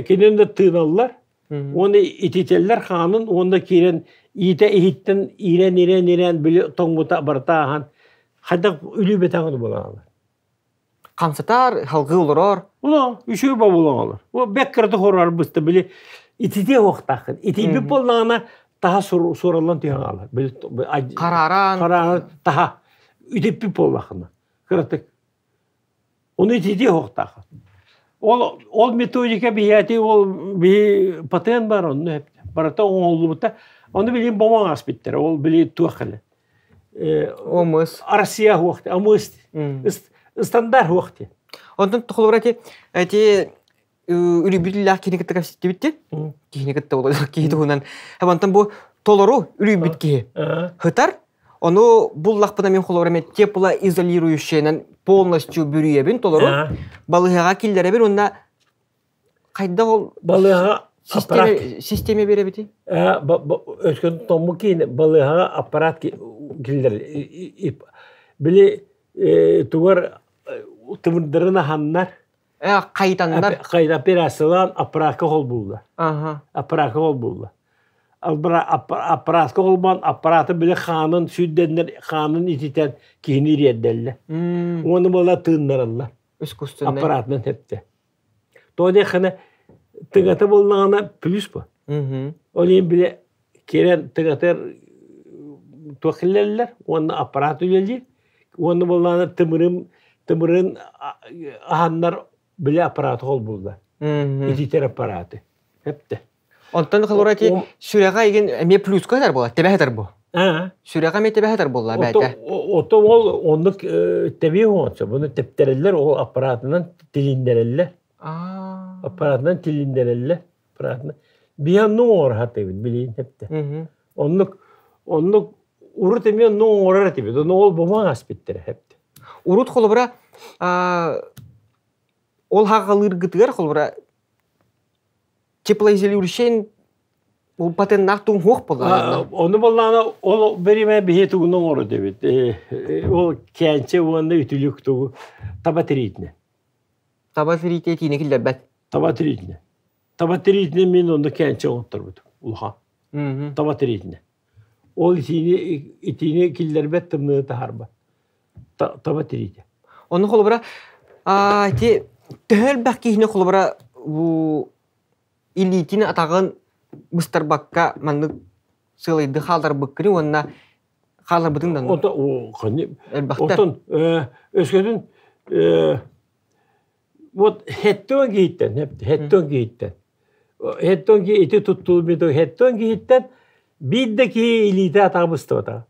Кинини да тыыналлар. Уонна ититэллэр хаанын уонна киирэн иитэ иһиттэн иирэн иирэн иирэн били тоҥмута барыта ааһан хайдах үлүйбэтэҕин буолаалар. Хамсатар, халгыы олорор. Ула, үчүгэй бобулаҥалар. О, бэк кырата хорар быста били ититиэ уохтааххын. Итийбит буоллаҕына таһа суораллан түһэн хаалар. Били Харааран. Харааран таһа үтүппүт буоллаххына. Кыратык. Ону ититиэ уохтааххын. Ол ол методика биһиэти ол биһи патент бар онно барыта оҥоһуллубута. Ону билин бомоҥ аспиттара. Ол били туох кэлэ. Омыс. Россия хуохти, омыс. Стандарт хуохти. Онтон холобура ити эти үлүйбүт киһини кытта кэпсэттибит киһини кытта ол киһи туһунан. Онтон бу толору үлүйбүт киһи хытар. Ону буллахпына мин холобура мен теплоизолирующайынан полностью бүрүйэбин толору. Балыһаҕа киллэрэбин уонна Хайдах ол Балыыһаҕа аппарат системе биэрэбитий? Өскөн томму киин балыыһаҕа аппарат киллэр. Били тугар тымырдарын аһаннар. Хайытаннар. Операциялаан аппаратка холбууллар. Аппаратка холбууллар. Аппаратка холбоон аппараты били хаанын сүүрдэннэр хаанын ититэн киһини ириэрдэллэр. Уонна буола тыыннараллар. Искусственный. Аппаратынан тэптэ. Тоҕо диэххинэ, тыгата буоллаҕына плюс бу. Ол иһин бile киирэн тыгатыгар туох киллэрэллэр уонна аппарат үлэлиир уонна буоллаҕына тымырым тымырын аһаннар бile аппараты холбууллар. Ититэр аппараты. Эптэ. Онтон холура ити сүрэҕэ игин эмиэ плюска сытар буолла, тэбэ сытар бу. Сүрэҕэ эмиэ тэбэ сытар буолла бэйэтэ. Ото ол оннук тэбиэ оҥорсо. Буну тэптэрэллэр, ол аппаратынан тилиннэрэллэр. Аппаратынан тилиннэрэллэр. Аппаратынан. Биһи оннук оҥоро сатыыбыт, билигин тэптэ. Оннук оннук урут эмиэ оннук оҥорор этибит. Ону ол бумаҥ аспиттэрэ тэптэ. Урут холобура ол хаҕалыыргытыгар холобура теплоизолирующай ол патеннаах туҥ буолла. Ону боллаана ол бериме биһи тугун оҥоро дебит. Ол кээнчэ уонна үтүлүк тугу таба тириитинэ. Таба тириитэ тиинэ киллэрбэт. Таба тириитинэ. Таба тириитинэ мин онно кээнчэ оҥотторбутум улахан. Таба тириитинэ. Ол итиини итиини киллэрбэт тымныыны таһаарбат. Таба тириитэ. Ону холобура ити төһө элбэх киһини холобура бу илиитин атаҕын быстарбакка маннык сыалайды хаалларбыккыны уонна хаалларбытын да элбэхтэр. Отон өскөтүн вот хеттон киһиттэн хеттон киһиттэн хеттон ити туттулбут хеттон киһиттэн биир да киһи илиитэ атаҕа быстыбатаҕа.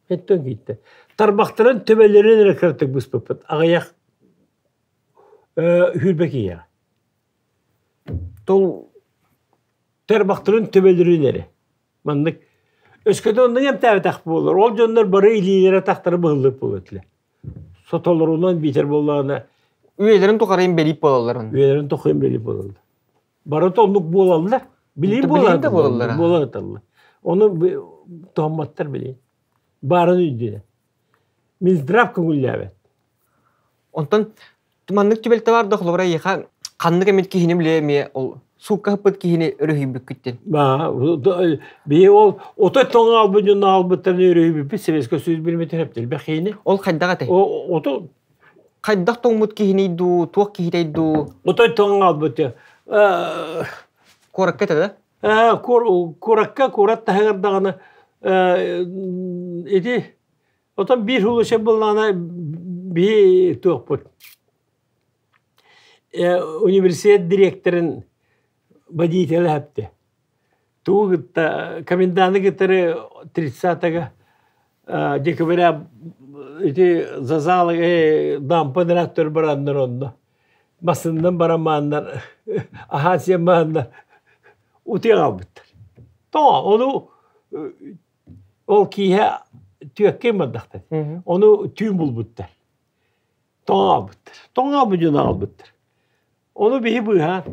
Хеттон киһиттэн. Тарбахтарын төбөлөрүн эрэ кыратык быспыппыт. Аҕыйах Үүрбэ киһиэхэ. Тол Тарбахтарын төбөлөрүн эрэ. Маннык өскөтө оннук эмтээбэтэх буолар. Ол дьоннор бары илиилэрэ тахтары быһыллык буолуо этилэр. Сотолорунан биитэр буоллаҕына үйэлэрин тухары инбэлиит буолаллар. Үйэлэрин тухары инбэлиит буолаллар. Барыта оннук буолаллар. Билии буолар да буолаллар. Буолар Ону туһамматтар билии. Баарын өйдүнэ. Минздрав көҥүллээбэт. Онтон маннык түбэлтэ бар да холобура эйиэхэ ханнык эмит киһини билэ эмиэ ол суукка ыппыт киһини өрүһүйбүккүттэн. Биһи ол отой тоҥо албыт дьонно албыттарын өрүһүйбүппүт Советскай Союз билимитин эптэлбэх киһини. Ол хайдах этэй? Ото хайдах тоҥмут киһиний дуу, туох киһитэй дуу? Отой тоҥо албыт. Куоракка этэ да? Куоракка куорат таһыгар даҕаны ити Отон биир сыл буоллаҕына биһи туохпут университет дириэктэрин водителэ эптэ. Тугу кытта коменданы кытары 30-га декабря ити зазал дампа директор бараннар онно басындан барамааннар аһаа сиэн бааннар утуйа хаалбыттар. Тоҕо ону Ол кииһэ түөккэ мардахтар. Ону түүн булбуттар. Тоҥаабыттар. Тоҥаабыт дьону аҕалбыттар. Ону биһи быыһаан,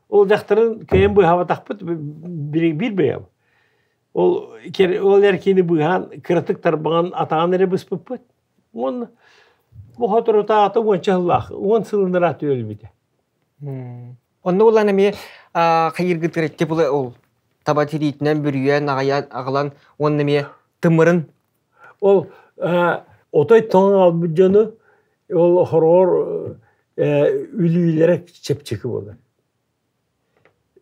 ол дьахтарын кыайан быыһаабатахпыт биир бэйэм. Ол ол эр киһини быыһаан кыратык тарбаҕын атаҕын эрэ быспыппыт. Уонна бу соторутааҕыта уонча сыллаах, 10 сылын ыраатыы өлбүтэ. Онно булан эмиэ хайыыргытыгар итти була ол таба тириитинэн бүрүйэн аҕайан аҕалан уонна эмиэ тымырын Ол отой тоҥ албыт дьону ол хороҕор үлүүлэрэ чэпчэки буолар.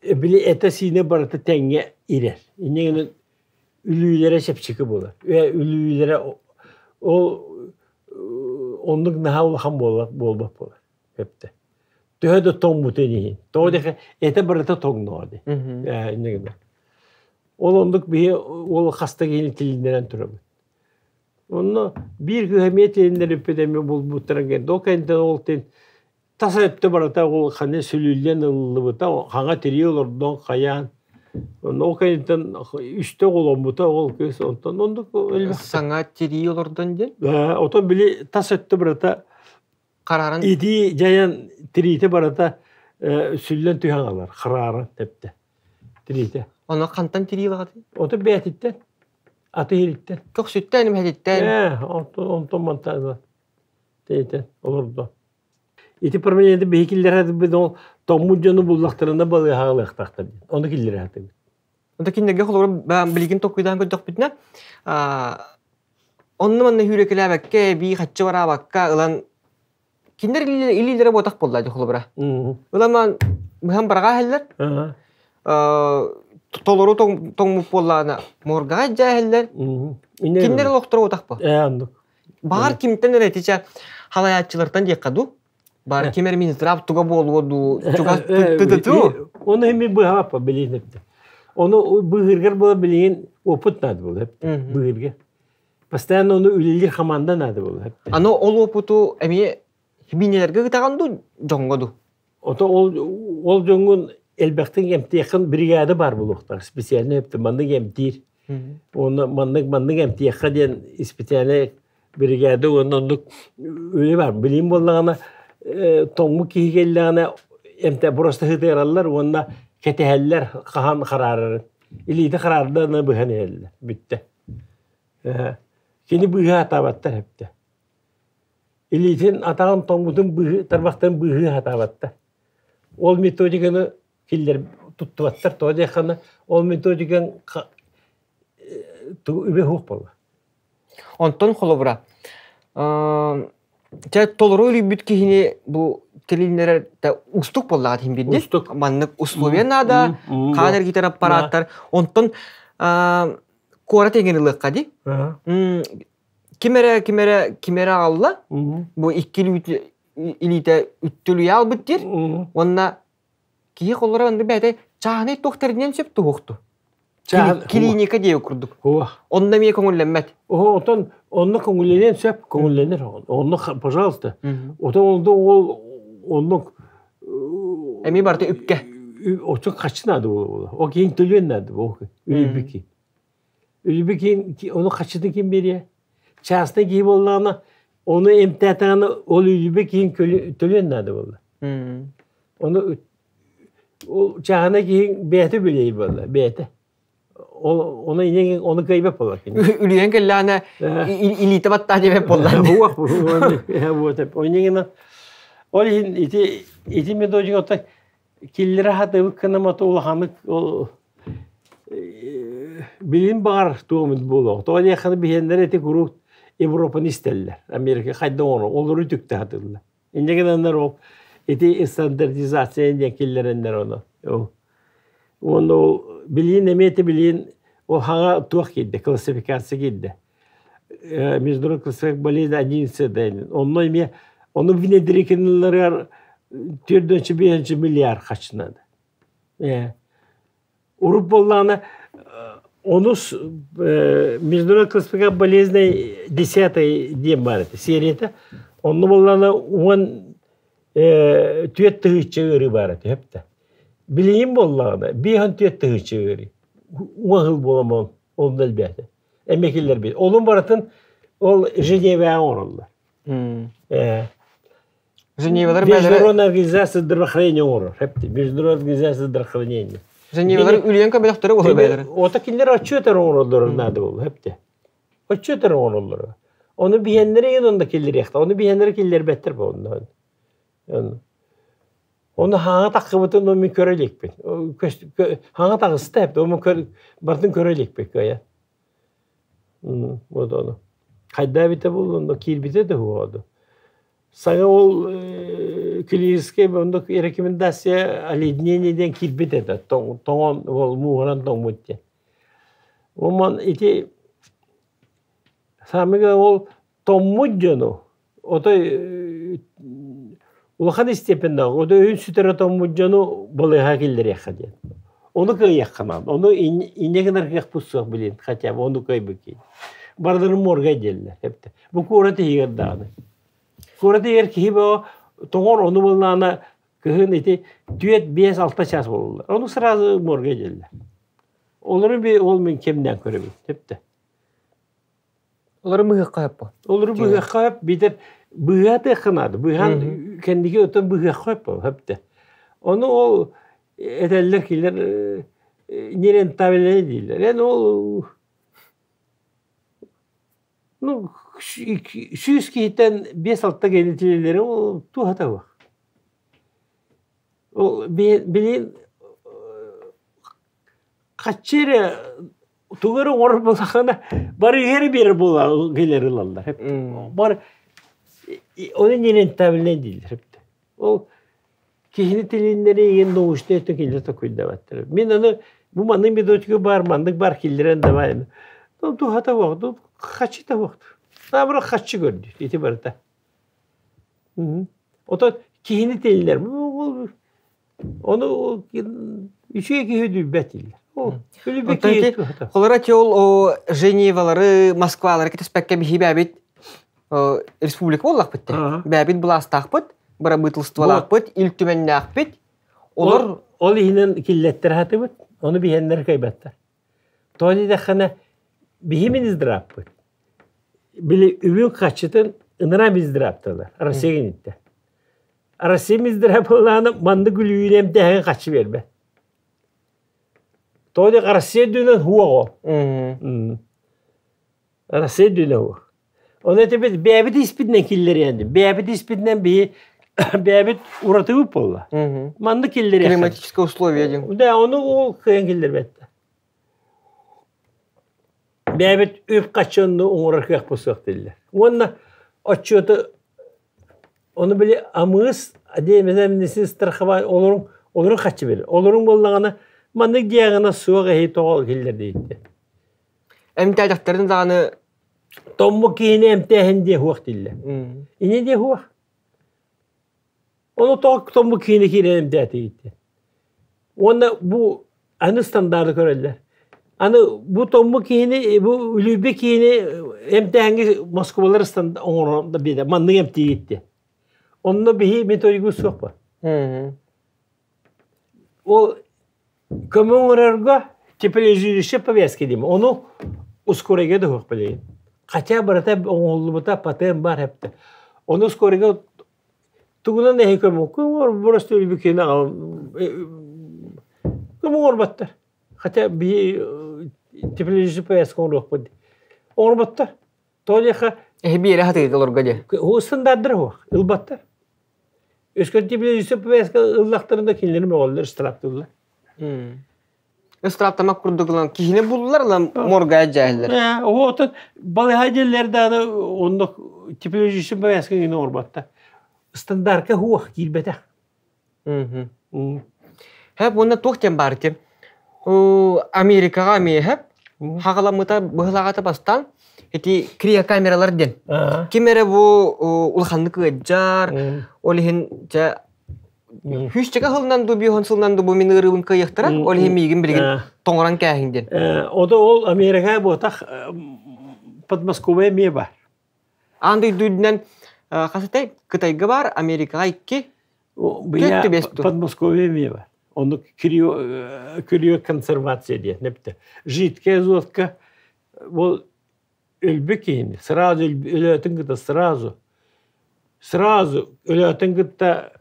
Били этэ-сиинэ барыта тэҥҥэ ирэр. Инньэ гынан үлүүлэрэ чэпчэки буолар. Үлүүлэрэ ол оннук наһаа улахан буолбат буолар. Эптэ. Төһө да тоҥмутун иһин. Тоҕо диэхэ этэ барыта тоҥноҕо дии. Инньэ гынан. Ол оннук биһи ол хаста киһини тилиннэрэн турабыт. Онно биир кыһа эмиэ тилиннэриппит эмиэ булбуттара кэннэ ол кэнниттэн ол тин тас өттө барыта ол ханна сүлүллэн ылыллыбыта хаҥа тирии олордон хайаан онно ол кэнниттэн үстэ оҕоломмута ол кыыс онтон оннук элбэх саҥа тирии олордон диэн отон били тас өттө барыта харааран итии дьайан тириитэ барыта сүллэн түһэн алар харааран тэптэ тириитэ ону хантан тирии ылаҕытый ото бээтиттэн аты иһириттэн көхсүттэн имэһэтиттэн онтон онтон мантан тириитэ олордо ити проблеманы биһи киллэрэ ол тоҥмут дьону буллахтарына балыыһаҕа ылыахтаахтар диэн ону киллэрэ сатыыбыт Онто кинилэргэ холобура билигин толкуйдаан көрдөхпүтүнэ онно манна сүүрэкэлээбэккэ эбии хаччы бараабакка ылан кинилэр илиилэрэ буотах буолла дии холобура. Ылан быһан бараҕа иһэллэр. Толору тоҥмут буоллаҕына моргаҕа илдьэ иһэллэр. Кинилэр олохторо буотах бу. Баҕар кимтэн эрэ итичэ халайааччылартан диэххэ дуу. Баар ким эрэ Минздрав туга буолуо дуу, чугас тытыту. Ону эми быһааппа билигин эптэ. Ону быһыыргар буола билигин опыт надо было быһыырга. Постоянно ону үлэлиир хамаанда надо было. Аны ол опыту эмиэ химинелерге ытаҕын дуу, дьоҥҥо дуу? Ото ол ол дьоҥҥун элбэхтик эмтиэххин бригада баар буолуохтаах специальный эптэ маннык эмтиир. Уонна маннык маннык эмтиэххэ диэн специальный бригада уонна оннук үлэ бар. Билим буоллаҕына тоҥмут киһи кэллэҕинэ эмтэ просто сытыараллар уонна кэтэһэллэр хаһан хараарарын. Илиитэ хараарда быһан иһэллэр. Бүттэ. Кини быыһа сатаабаттар эптэ. Илиитин атаҕын тоҥмутун быыһы тарбахтарын быыһыы сатаабаттар. Ол методиканы киллэр туттубаттар. Тоҕо диэххэ ол методикаҥ үбэ суох буолла. Онтон холобура, чэ толору үлүйбүт киһини бу тилиннэрэр да уустук буоллаҕа иһин биирдэ. Уустук. Маннык условия наада, хаан эргитэр аппарааттар. Онтон куорат эҥин ылыахха дии. Ким эрэ ким эрэ ким эрэ аҕалла, бу икки илиитэ үттүлүйэ албыт диир. Уонна киһи холлоро онно бэйэтэ чааһынай туох тэринэн сөп туһуохту. Клиника диэ курдук. Онно эмиэ көҥүллэммэт. Оттон онно көҥүллэниэн сөп, көҥүллэнэр. Онно, пожалуйста. Отон онно ол оннук Эмиэ барыта үпкэ. Оччо хаччы наада буола. Ол киһин төлүөн наада бу. Үлүйбүт Үлүйбүт киһин ону хаччытын ким биэриэ? Частный киһи буоллаҕына, ону эмтээтэҕинэ ол үлүйбүт киһин төлүөн наада буолла. Ону ол чааһынай киһиҥ бэйэтэ билиэй буолла, бэйэтэ. Ол ону инньэ ону кыайбат буолар кини. Үлүйэн кэллэҕинэ илиитэ баттаа диэбэт буолла. Уох Онньугунан ол иһин ити ити методика оттон киллэрэ сатыыбыт гына мото улаханнык ол билин баҕар туомут буолуох. Тоҕо диэххэ биһиэннэр ити куруук Европаны истэллэр. Америка хайдах оҥорор олору үтүктэ сатыыллар. Инньэ гынаннар ол ити стандартизация диэн киллэрэннэр ону. Ол уонна ол билиин эмиэ ити билиин ол хаҥа туох киирдэ, классификация киирдэ. Международный классификация болезни 11 дэнин. Онно эмиэ ону внедрикинларыгар 4-5 миллиард хачынады. Урут буоллаҕына онус международный классификация болезней десятый диэн баар этэ серията. Онно буоллаҕына уон түөрт тыһыынча ыарыы баар этэ сөптө. Билигин буоллаҕына 54 тыһыынча ыарыы. Уон сыл буолан ол элбээтэ. Эмиэ киллэрбит. Олун барытын ол Женеваҕа оҥороллор. Женевалар бээлэрэ Международная организация здравоохранения оҥорор. Международная организация здравоохранения. Женевалар үлүйэн көмөлөхтөрө буолар бээлэрэ. Ота кинилэр отчет эрэ оҥороллоро наада буолла хэпте. Отчет эрэ оҥороллоро. Ону биһэннэри ген онно киллэриэхтэ. Ону биһэннэри киллэрбэттэр бу онно. Ону хаҥа таххыбытын ну мин көрө иликпин. Хаҥа таҕыста эпте. Ону бартын көрө иликпин кыайа. Вот ону. Хайда эбитэ буолла, киирбитэ да уоду. Саҥа ол клиническэй оннук рекомендация оледнение диэн киирбит этэ. Тоҥон ол мууһуран тоҥмут диэн. Онон ити самыга ол тоҥмут дьону отой улахан степеннээх отой өйүн сүтэрэ тоҥмут дьону балыыһаҕа киллэриэххэ диэн. Ону кыайыахха наада. Ону инньэ гынар кыахпыт суох билин хотя бы ону кыайбыт киһи. Барыларын морга диэллэр. Бу куорат иһигэр даҕаны. Куорат иһигэр киһи бөҕө тоҥор ону буоллаҕына кыһын ити түөрт, биэс, алта чаас буолаллар. Ону сразу морга диэллэр. Олору би ол мин кэмнээн көрөбүн. Тэптэ. Олору быһыахха сөп буо. Олору быһыахха сөп, биитэр быыһаатыахха наада. Быыһаан кэнники оттон быһыахха сөп буо, сөптө. Ону ол этэллэр кинилэр нерентабельнай дииллэр. Эн ол ну 100 киһиттэн 5-6 киһини ол туоһата суох. Ол билин хаччы эрэ тугу эрэ оҥорор буоллаххына бары иһэр биэрэр буола кэлэр ылаллар. Бар оны нерентабельнай дииллэр. Ол киһини тилиннэри игин научнай өттө киллэр токуйдабаттар. Мин аны бу маннык методика бар, маннык бар киллэрэн давай. Ну туһата буох, хаччыта буох. Наоборот хаччы көрдү ити барыта. Ото киһини тилиннэр. Ону үчүгэй киһи дүлбэт дииллэр. Үлүбэт киһи туһата. Холора ол Женевалары, Москвалары кэтэспэккэ биһи бэбит республика буоллахпыт те. Бэбит былаастаахпыт, бырабыытылыстыбалаахпыт, ил түмэннээхпит. Олор ол иһинэн киллэттэр хатыбыт, ону биһэннэр кайбаттар. Тоҕо диэтэххинэ, биһи минздравпыт. Били үбүн хаччытын ыныраа минздравталар, Россия киниттэ. Россия минздравлааны маннык үлүйүн эмтээһин хаччы биэрбэт. Тоҕо диэх Россия үрдүнэн хуоҕо. Россия үрдүнэн хуох. Оны этибит бэйэбит испитинэн киллэриэн бэйэбит испитинэн биһи бэйэбит уратыбыт буолла. Маннык киллэриэххэ. Климатическое условие диэн. Да, ону ол кыайан киллэрбэт. Бэйэбит үп хаччыны оҥорор кыахпыт суох дииллэр. Уонна отчуоту ону били амыыс адиэмэзэмнисин страховай олорун олорун хаччы били. Олорун буоллаҕына маннык диагноз суох эһи тоҕо киллэр дийтэ. Эмтээтэхтэрин даҕаны Томму киһини эмтээһин диэ хуох дииллэр. Ини диэ хуох. Ону тоҕо томму киһини киирэн эмтээтигиттэ. Уонна бу аны стандарды көрөллөр. Аны бу томму киһини, бу үлүйбэ киһини эмтээһиҥҥэ Москвалар оҥорон да биэрэ маннык эмтиигиттэ. Онно биһи методика суох ба. Ол көмө оҥорорго теплоизолирующая повязка диим. Ону ускорайга да суох билигин. Хотя барыта оҥоһуллубута патент баар эптэ. Ону ускорайга тугунан эһи көмө просто үлбүкүнэ көмө оҥорботтор. Хотя биһи теплоизолирующая повязка оҥоруохпут. Оҥорботтор. Тоҕо диэххэ Эһи биэрэ хатыыта олорго диэ. Стандартдара суох, ылбаттар. Өскөтү повязка ыллахтарына кинилэри мөҕөллөр, ыстраптыыллар. Ыстраптамак курдук ылан киһини буллар ылан моргая дьээһиллэр. Оҕотон балыһа диэллэр дааны онно теплоизолирующая повязка гына оҥорботтар. Стандартка хуох киирбэтэх. Хэп уонна туох диэн баар ити? Америкаҕа эмиэ хаҕаламмыта быһылаҕата бастаан ити криокамералар диэн. Ким эрэ бу улаханнык ыалдьар, ол иһин дьэ Хүүсчэкэ сылынан ду биоһун сылынан ду бу мин ыарыыбын кыайыахтара, ол иһин миигин билигин тоҥорон кээһиҥ диэн. Ото ол Америка буотах Подмосковье эмиэ бар. Аан дойду үрдүнэн хас этэй? Кытайга бар, Америкаҕа икки. Подмосковье эмиэ бар. Ону криоконсервация диэн эптэ. Жидкая азотка ол өлбүт киһини сразу өлөөтүн кытта сразу. Сразу өлөөтөн кытта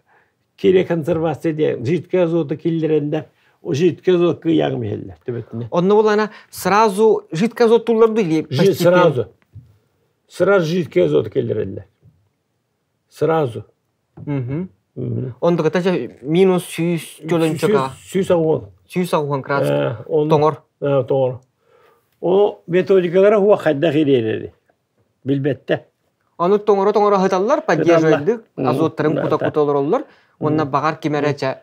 киреконсервация диэн жидкое азоты киллэрэннэр жидкое азот кыйааҥ иһэллэр төбөтүнэ. Онно булана сразу жидкое азот туллар или Сразу. Сразу жидкое азот киллэрэллэр. Сразу. Онто кытта минус 100 чөлөнчөка. 110. 110 градус. Тоҥор. Тоҥор. О методикалара хуа хайдах ириэрери. Билбэттэ. Ону тоҥоро-тоҥоро аһыталлар, поддерживайдык, азоттарын кута-кута олороллор. Уонна баҕар ким эрэ чэ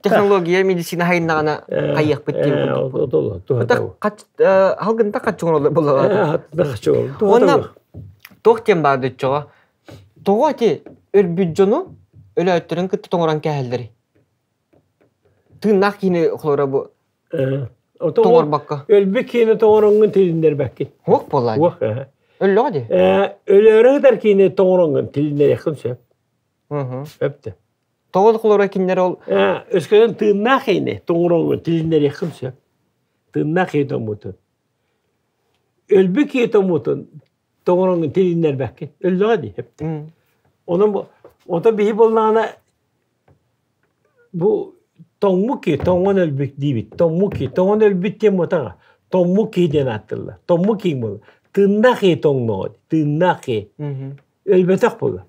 технология медицина хайыннаҕына хайыахпыт диэн курдук. Халгынта хаччы буллалаата. Уонна туох диэн баар дыччоҕо? Тоҕо ити өлбүт дьону өлөөттөрүн кытта тоҥорон кээһэллэрий? Тыыннаах киһини холоро бу тоҥорбокко. Өлбүт киһини тоҥороҥҥун тилиннэрбэккин. Уох буоллаа. Уох. Өллөҕө дии. Өлөөрө сытар киһини тоҥороҥҥун тилиннэриэххин сөп. Сөп да. Тоҕо холоро кинилэр ол Өскөтүн тыыннаах киһини тоҥороҥҥун тилиннэриэххин сөп. Тыыннаах киһи тоҥмутун. Өлбүт киһи тоҥмутун тоҥороҥҥун тилиннэрбэккин. Өллөҕө дии. Онон ото биһи буоллаҕына Бу тоҥмут киһи, тоҥон өлбүт диибит. Тоҥмут киһи, тоҥон өлбүт диэн буотаҕа. Тоҥмут киһи диэн ааттыыллар. Тоҥмут киһи буолар. Тыыннаах киһи тоҥноҕо тыыннаах киһи. Өлбөтөх буолар.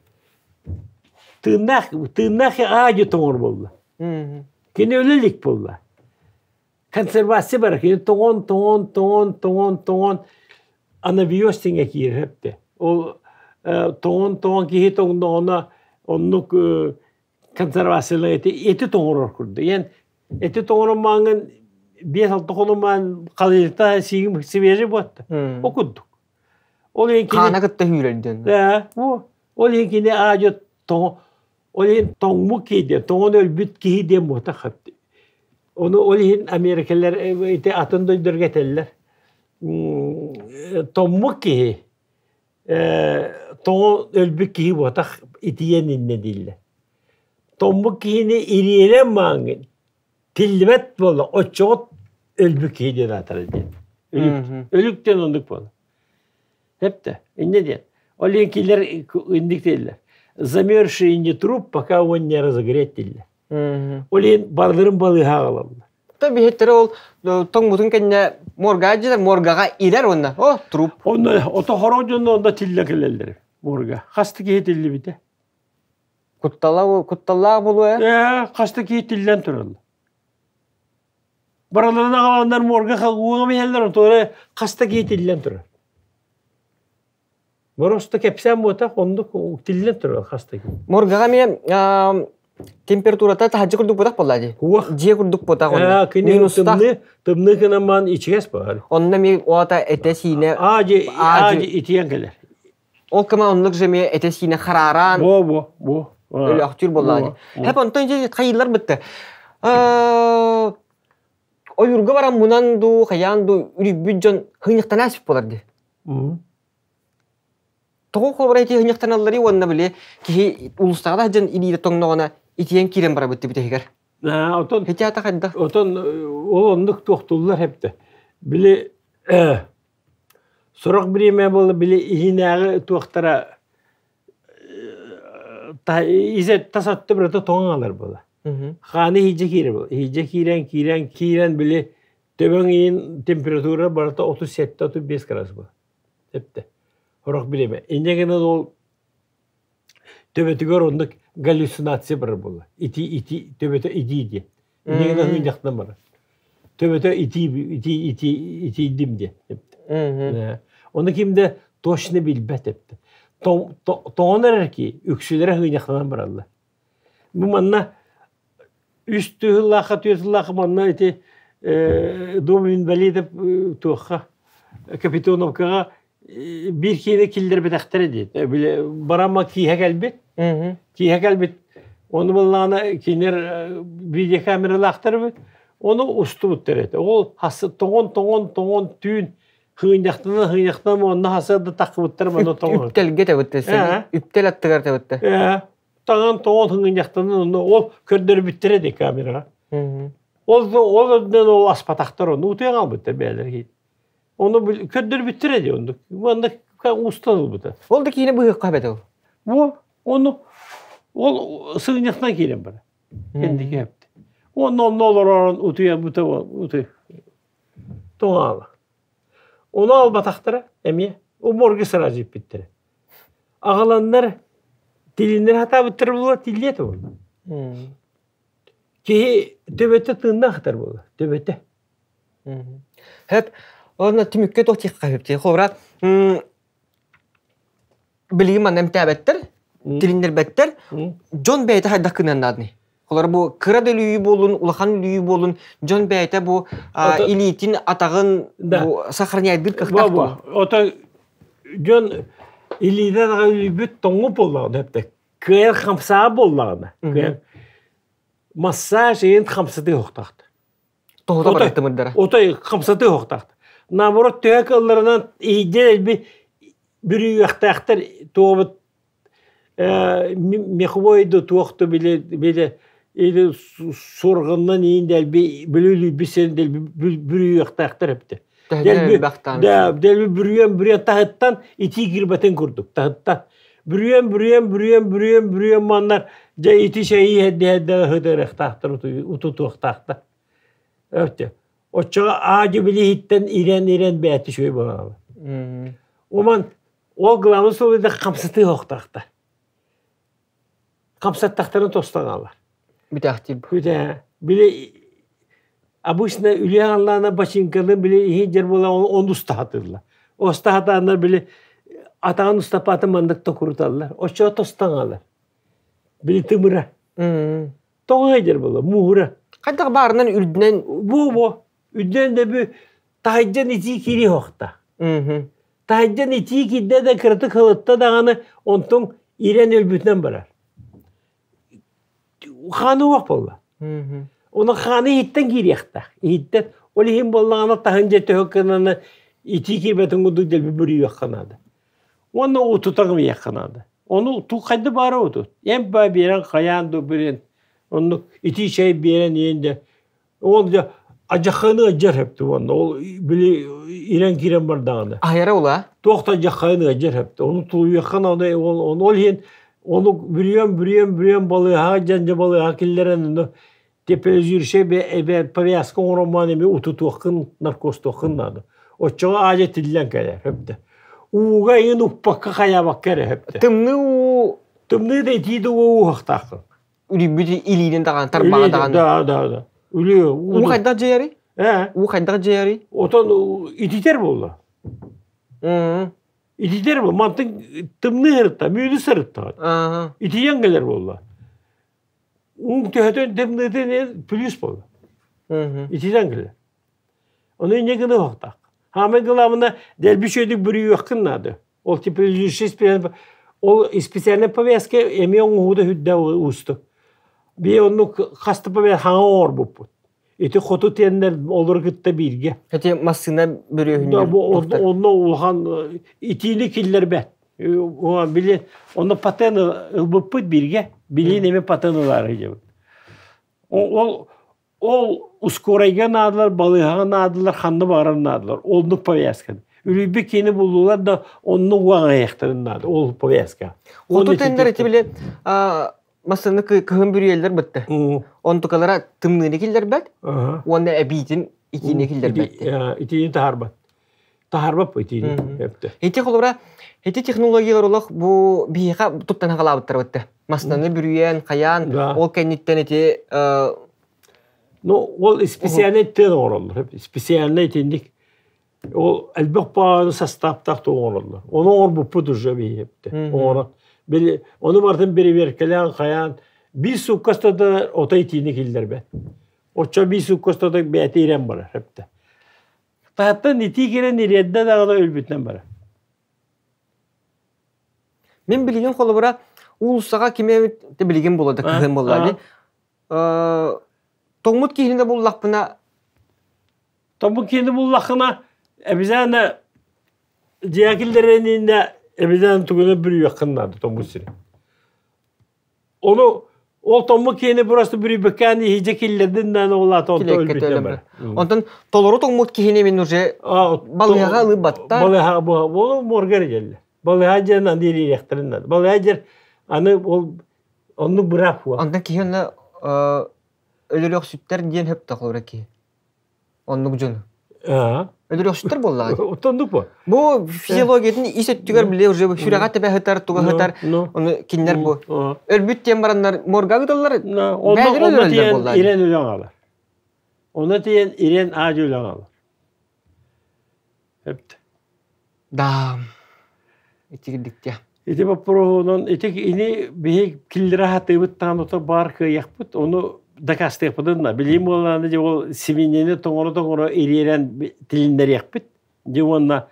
Тыыннаах, тыыннаах киһи аадьы тоҥор буолла. Кини өлө илик буолла. Консервация бар. Кини тоҥон, тоҥон, тоҥон, тоҥон, тоҥон анабиоз тиҥэ киирэр эптэ. Ол тоҥон, тоҥон киһи тоҥноҕуна оннук консервациялар эти эти тоҥорор курдук. Эн эти тоҥоромааҥҥын 5-6 хонумаан халыйта сиигим свежий буотта. О курдук. Ол иһин кини Хаана кытта хүүрэр диэн. Да, ол иһин кини аадьы тоҥо ол иһин тоҥмут киһи диэн, тоҥон өлбүт киһи диэн буота хапты. Ону ол иһин Америкалар ити атын дойдуларга этэллэр. Тоҥмут киһи тоҕо өлбүт киһи буотах итийэн иннэ дииллэр. Тоҥмут киһини ириэрэн мааҥҥын тиллибэт буолла оччоҕо өлбүт киһи диэн аатырар диэн. Өлүк, өлүк диэн оннук буолар. Эптэ, иннэ диэн. Ол иһин кинилэр инник дииллэр. Замерзший не труп, пока он не разогреть дииллэр. Ол иһин барыларын балыыһа аҕалаллар. То биһиттэрэ ол тоҥмутун кэннэ морга дьиэлэр моргаҕа ирэр уонна о труп. Онно ото хоро дьонно онно тиллэ кэлэллэр морга. Хаста киһи тиллибитэ? Куттала кутталлаах буолуо ээ? Ээ, хаста киһи тиллэн тураллар. Барыларын аҕаланнар морга ууга иһэллэр, онтулара хаста киһи тиллэн турар. Бороста кэпсээн буотах, оннук тиллэн турар хаста киһи. Моргаҕа эмиэ температурата таһырдьа курдук буотах буолла дии. Уох. Дьиэ курдук буотах онно. Кини Минустаах. тымныы, тымныы гынан ичигэс баар. Онно эмиэ уота этэ-сиинэ Аа-дьи, аа-дьи итийэн кэлэр. Ол кыма оннук же эмиэ этэ-сиинэ харааран Во, во, во. өлөөхтүүр буоллаҕа дии. Хэп онтон дьэ хайыылар бытты. Ойуурга баран мунан дуу, хайаан дуу үрүйбүт дьон хыыньахтанаа сөп буолар дии. Тоҕо холобура ити хыньахтаналларый уонна били киһи улуустааҕы да сылдьан илиитэ тоҥноҕуна итийэн киирэн барабыт бүтэһигэр. Отон Ити аата хайдах? Отон ол оннук туохтуллар эбитэ. Били сорох бириэмэ буолла били иһинээҕи туохтара изе тас өттө бирата тоҥон алар буола. Хааны иһийдьэ киирэр буола. Иһийдьэ киирэн киирэн киирэн били төбөҥ иин температура барыта 37-35 градус буола. Эптэ. Сорох бириэмэ. Инньэ гынан ол төбөтүгэр оннук галлюцинация барар буолла. Ити ити төбөтө итии диэн. Инньэ гынан ыынньахтан барар. Төбөтө итии итии итии итийдим диэн. Эптэ. Ону ким да точно билбэт эптэ. Тоҕон эрэр ки үксүлэрэ ыынньахтанан бараллар. Бу манна үс тыһыллаахха түөрт сыллаахха манна ити дом инвалидов туохха Капитоновкаҕа биир киинэ киллэрбэтэхтэрэ диэт. Били барама кииһэ кэлбит. Кииһэ кэлбит. Ону буоллаҕына кинилэр видеокамералаахтар эбит. Ону устубуттар этэ. Ол хасы тоҥон тоҥон тоҥон түүн хыынньахтана хыынньахтана онно хасыарда таххыбыттар манна тоҥон. Үптэлгэ тэбиттэ. Үптэл аттыгар тэбиттэ. Таҥан тоҥон хыҥынньахтанан онно ол көрдөрбүттэрэ дии камераҕа. Ол ол үрдүнэн ол аспатахтар ону утуйан хаалбыттар бэйэлэр иһит. Ону көрдөрбүттэрэ дии оннук. Манна устан ылбыта. Ол да киинэ быһыахха эбэтэ ол. Бу ону ол сыгынньахтан киирэн барар. Кэнники эпти. Уонна онно олоророн утуйа бута утуй. Тоҥаала. Ону албатахтара эмиэ морга сразу иппиттэрэ. Аҕаланнар тилиннэр хатаабыттара буолла тиллиэ этэ буолла. Киһи төбөтө тыыннаах ытар буолла, төбөтө. Хэп, онно түмүккэ туох диэххэ сөптүй? Холобура, билигин манна эмтээбэттэр, тилиннэрбэттэр, дьон бэйэтэ хайдах гыныан наадный? Холобура, бу кыра да үлүйүү буоллун, улахан үлүйүү буоллун, дьон бэйэтэ бу илиитин, атаҕын бу сохраняйдыыр кыахтаах дуо? Ото дьон илиитин атаҕын үлүйбүт тоҥу буоллаҕына эптэ. Кыайар хамсаа буоллаҕына, кыайар массаж иһин хамсатыы оһохтоохтор. Тоһута барар тымырдара. Отой хамсатыы оһохтоохтор. Наоборот, төһө кыалларынан иһийдэн элби бүрүйүөхтээхтэр туобут меховой да туох да били били или суорҕанынан иин дэлби бүлүүлүйбүт сирин дэлби бүрүйүөхтээхтэр эбитэ. Дэлби дэлби бүрүйэн бүрүйэн таһыттан итии киирбэтин курдук таһыттан бүрүйэн бүрүйэн бүрүйэн бүрүйэн бүрүйэн маннар дьэ ити чэйи иһэрдэ ыһытыарыахтаахтар утутуохтаахтар. Өттө. Оччоҕо аадьы билиһиттэн ирэн ирэн бэйэтэ үчүгэй буолаҕа. Уман ол главный суолуйда хамсатыы оһохтоохтор. Хамсаттахтарын тостон аалар. Бүтээхтиир. Бүтээ. Били обычно үлэ аллаана бачыҥканы били иһин дьэр буола он устаһатылла. Остаһатааннар били атаҕын устапаатын маннык токуруталлар. Оччоҕо тостон аалар. Били тымыра. Тоҕо дьэр буола муура. Хайдах баарынан үрдүнэн бу үрдүнэн да бу таһырдьан итии киирии оһохто. Таһырдьан итии киирдэ да кыратык хылытта даҕаны онтон ирэн өлбүтүнэн барар. Хааны уох буолла. Оны хааны иһиттэн киириэхтээх. Иһиттэн ол иһин буоллаҕына таһын дьэ төһө гынаны итии киирбэтин курдук дэлби бүрүйүөххэ наада. Уонна утутан иһиэххэ наада. Ону ту хайда баара утут. Эн ба биэрэн хайаан да биэрэн оннук итии чэй биэрэн иһин дэ Ол дьэ адьахханы ыдьар хэпти уонна ол били ирэн киирэн бардаҕына. Аһыйара ула? Туох да адьахханы ыдьар хэпти. Ону тулуйуоххан оны ол ол иһин ону бүрүйэн бүрүйэн бүрүйэн балыыһаҕа дьэн дьэ балыыһаҕа киллэрэн ону теплезирше эбэ повязка оҥороммаан эми утутуоххун наркозтуоххун наада. Оччоҕо аадьа тиллэн кэлэр хэптэ. Ууга иин укпакка хайаабакка эрэ хэптэ. Тымныы уу Тымныы да итии да уу уһахтааххын. Үлүйбүт илиинин даҕаны, тарбаҕа даҕаны. Да, да, да. Үлү. Уу хайдах дьайарый? Ээ. Уу хайдах дьайарый? Отон ититэр буолла. Ититэр буолла. Мантын тымныы сырытта, мүлү сырытта. Итийэн кэлэр буолла. Уун төһөтөн тымныытын плюс буолла. Ититэн кэлэр. Ону инньэ гына оһохтаах. Хаамай главное, дэлби үчүгэйдик бүрүйүөххүн наада. Ол типа ол специальная повязка эмиэ оҥоһуута үрдэ уустук. Бии оннук хаста повязка хаҥа оҥорбуппут. Ити хоту тиэннэр олору кытта бииргэ. Ити массыына бүрүөһүннэр. Онно улахан итиини киллэрбэт. Били онно патент ылбыппыт бииргэ. Билиин эмиэ патент ылаары дьэбит. Ол Ол ускорайга наадалар, балыыһаҕа наадалар, ханна баҕарар наадалар. Оннук повязка. Үлүйбүт киһини буллулар да оннук угаҕайыахтарын наада ол повязка. Хоту тендер ити били массыына кыһын бүрүйэллэр бытты. Онтукалара тымныыны киллэрбэт уонна эбиитин итиини киллэрбэт. Итиини таһаарбат. Таһаарбат итиини. Ити холобура ити технологиялар олох бу биһиэхэ туттан хаалаабыттар бытты. Массыынаны бүрүйэн, хайаан, ол кэнниттэн ити Ну, ол специальный тыын оҥороллор. Специальный итинник ол элбэх баҕаны састааптаах туох оҥороллор. Ону оҥорбуппут уже биһиэптэ. Оҥорон. Били, ону барытын бэрэбиэркэлээн хайаан биир суукка устата отой итиини киллэрбэт. Оччо биир суукка устата бэйэтэ ирэн барар эптэ. Таһыттан итии киирэн ириэрдэ даҕаны өлбүтүнэн барар. Мин билигин холобура уулуссаҕа кими эбит билигин буолла да кыһын буолла дии. Тоҥмут киһини да буллахпына Тоҥмут киһини буллаххына обязательно дьиэ киллэрэнинэ обязательно тугуна бүрүйүөххүн наада тоҥмут сири. Ону ол тоҥмут киһини просто бүрүйбэккээн иһдьэ киллэрдин даҕаны ол аата онтон өлбүтэ бар. Онтон толору тоҥмут киһини мин уже балыыһаҕа ылыы батта. Балыыһаҕа буолу морга эрэ дьэллэ. Балыһа диэн аны ириэхтэрин наада. Балыһа диэн аны ол оннук быраап буо. Онтон киһи онно өлөрүөхсүттэр диэн хөптөх олора киһи. Оннук дьону. Өлөрүөхсүттэр буоллаҕа. Оннук бу. Бу физиологиятын ис өттүгэр биле уже сүрэҕэ тэбэ сытар, туга сытар. Ону кинилэр бу өлбүт диэн бараннар морга ыыталлар. Онно тиийэн ирэн өлөн алар. Онно тиийэн ирэн аадьы өлөн алар. Эпт. Да. Итигирдиктя. Ити боппуруоһунан ити ини биһи киллэрэ хатыыбыт таанута баар кыайахпыт, ону дакаастыахпытын да. Билиим буоллаҕына дьэ ол сибиинньэни тоҥоро-тоҥоро ириэрэн тилиннэриэхпит. Дьэ уонна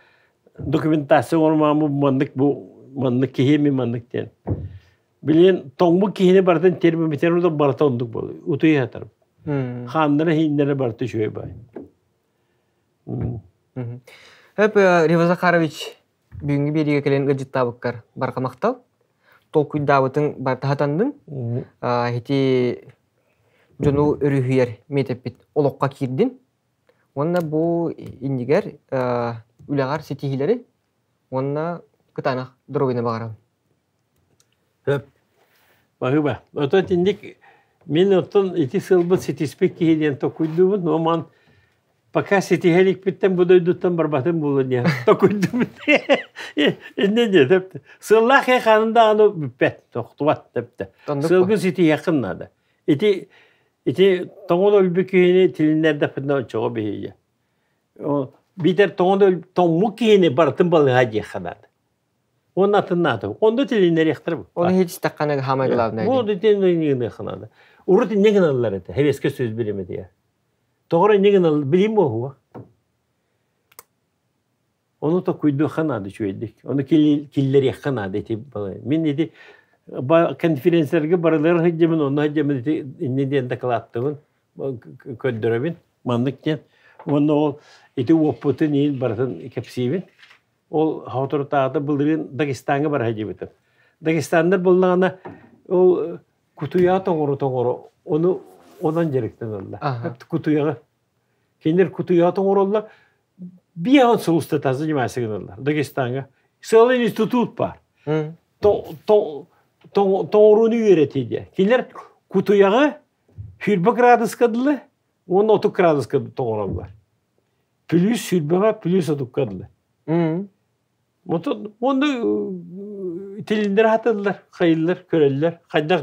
документация оҥорумааммыт маннык бу маннык киһи эми маннык диэн. Билигин тоҥмут киһини барытын термометр барыта оннук буолар. Утуйа сатар. Хааннара иһиннэрэ барыта үчүгэй баай. Өп, Рива Захарович, бүгүҥҥү биэриигэ кэлэн ыалдьыттаабыккар барҕа махтал. Толкуйдаабытыҥ барыта хатанныҥ. Ити дьону өрүһүйэр миэтэппит олоххо киирдин. Уонна бу иннигэр үлэҕэр ситиһиилэри уонна кытаанах доруобуйаны баҕарабын. Сөп. Баһыыба. Оттон итинник мин оттон ити сылбыт ситиспит киһи диэн токуйдуубун. Оман пока ситиһэ иликпиттэн бу дойдуттан барбатым буолуо диэн токуйдубут. Иннэ диэ тэптэ. Сыллаах киһи ханан даҕаны бүппэт, тохтубат тэптэ. Сылгы ситиһиэххин наада. Ити ити тоҥон өлбүт киһини тилиннэрдэхпитинэ оччоҕо биһиги. Биитэр тоҥон тоҥмут киһини барытын балыһа диэххэ наада. Уонна атын наада. Онно тилиннэриэхтэрэ бу. Оны иһиттэххинэ самое главное. Бу итинниэххэ наада. Урут инньэ гыналлар этэ. Хэбиэскэ сөз биримэтиэ. Тоҕо инньэ гыналлар билим буоһуо. Ону токуйдуохха наада үчүгэйдик. Ону киллэриэххэ наада ити Мин ити конференцияларга барылар сылдьабын, онно сылдьабын ити инньэ диэн дакылааттыбын, көрдөрөбүн. Маннык диэн. Уонна ол ити уоппутун иин барытын кэпсиибин. Ол соторутааҕыта былырыын Дагестаҥҥа бара сылдьыбытым. Дагестаннар буоллаҕына ол кутуйаҕа тоҥоро-тоҥоро ону онон дьарыктаналлар. Кутуйаҕы. Кинилэр кутуйаҕа тоҥороллор. Биэһэн сыл устата заниматься гыналлар Дагестаҥҥа. Целый институт бар. Тоҥорууну үөрэтии диэн. Кинилэр кутуйаҕы 20 градуска дылы уонна 30 градуска тоҥороллор. Плюс сүүрбэҕэ, плюс отукка дылы. Онтон уонна тилиннэр хатыллар, хайыллар, көрөллөр, хайдах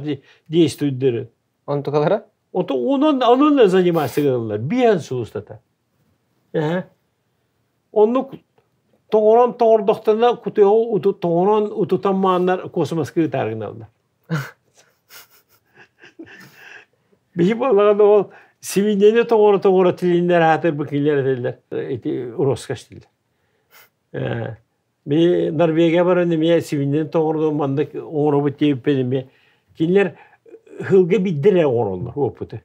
действуйдары. Онтукалара? Онтон онон онон заниматься гыналлар, биэн сыл устата. Оннук тоҥорон тоҥордохторуна кутуйаҕы тоҥорон утутан мааннар космоска ыытаар гыналлар. Биһи буоллаҕына ол сибиинньэни тоҥоро-тоҥоро тилиннэр аатыр бу кинилэр этэллэр ити роскошь дииллэр. Би Норвегия баран эмиэ сибиинньэни тоҥордо маннык оҥоробут диэбиппин эмиэ кинилэр ыһылга биирдэ эрэ оҥороллор опыты.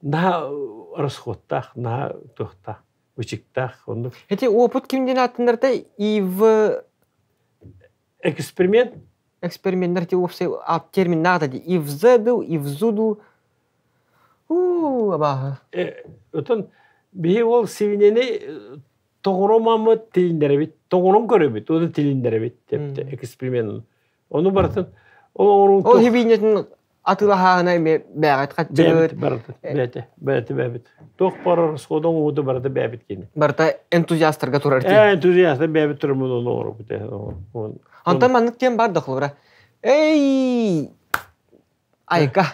Наһаа расходтаах, наһаа туохтаах, ычыктаах оннук. Эти опыт ким диэн ааттанарта ИВ Эксперимент Эксперименнэр ти уопсай термин наада ди ивзду, ивзуду. У абааһы. Отон биһи ол сибинени тоҕоромаммыт тилиннэрэбит, тоҕорон көрөбүт, оны тилиннэрэбит депте эксперимент. Ону барытын ол оҥорун Ол хибиинньэтин атыылаһааһына эмиэ бээҕит хаччыгыт. Барыта, бэйэтэ, бэйэтэ бэйэбит. Туох барар расходон уута барыта бэйэбит кини. Барыта энтузиастарга турар дии. Энтузиастар бэйэбит турар ону оҥоробут. Онтон маннык диэн бар да холобура. Эй, айка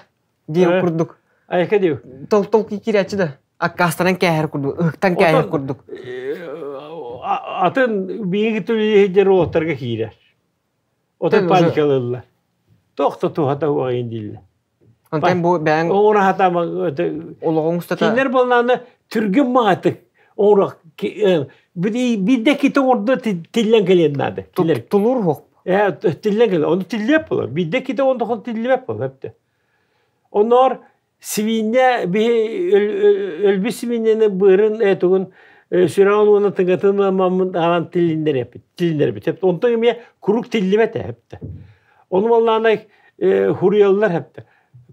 диэн курдук. Айка диу. Тол тол киирээччи да. Аккаастанан кээһэр курдук, ыһыктан кээһэр курдук. Атын биһиги түлүһүдэр уолаттарга киирэр. Отон паникалыыллар. Туох да туһата уоҕайын дииллэр. Онтон бу бэйэҥ оҥоро сатаама олоҕуҥ устата кинилэр буоллаҕына түргэн маҕатык оҥоро биирдэ кити оҥордо тиллэн кэлиэн наада. Тулуур суох. Тиллэн кэлэр. Ону тиллиэп буолар. Биирдэ кити оҥордоххуна тиллибэт буолар. Онноор Сибиинньэ биһи өлбүт сибиинньэни быарын этугун сүрэҕин уонна тыҥатын маммын аҕан тилиннэрэппит тилиннэрбит онтон эмиэ курук тиллибэт эһэптэ ону маллаанай хуруйаллар эһэптэ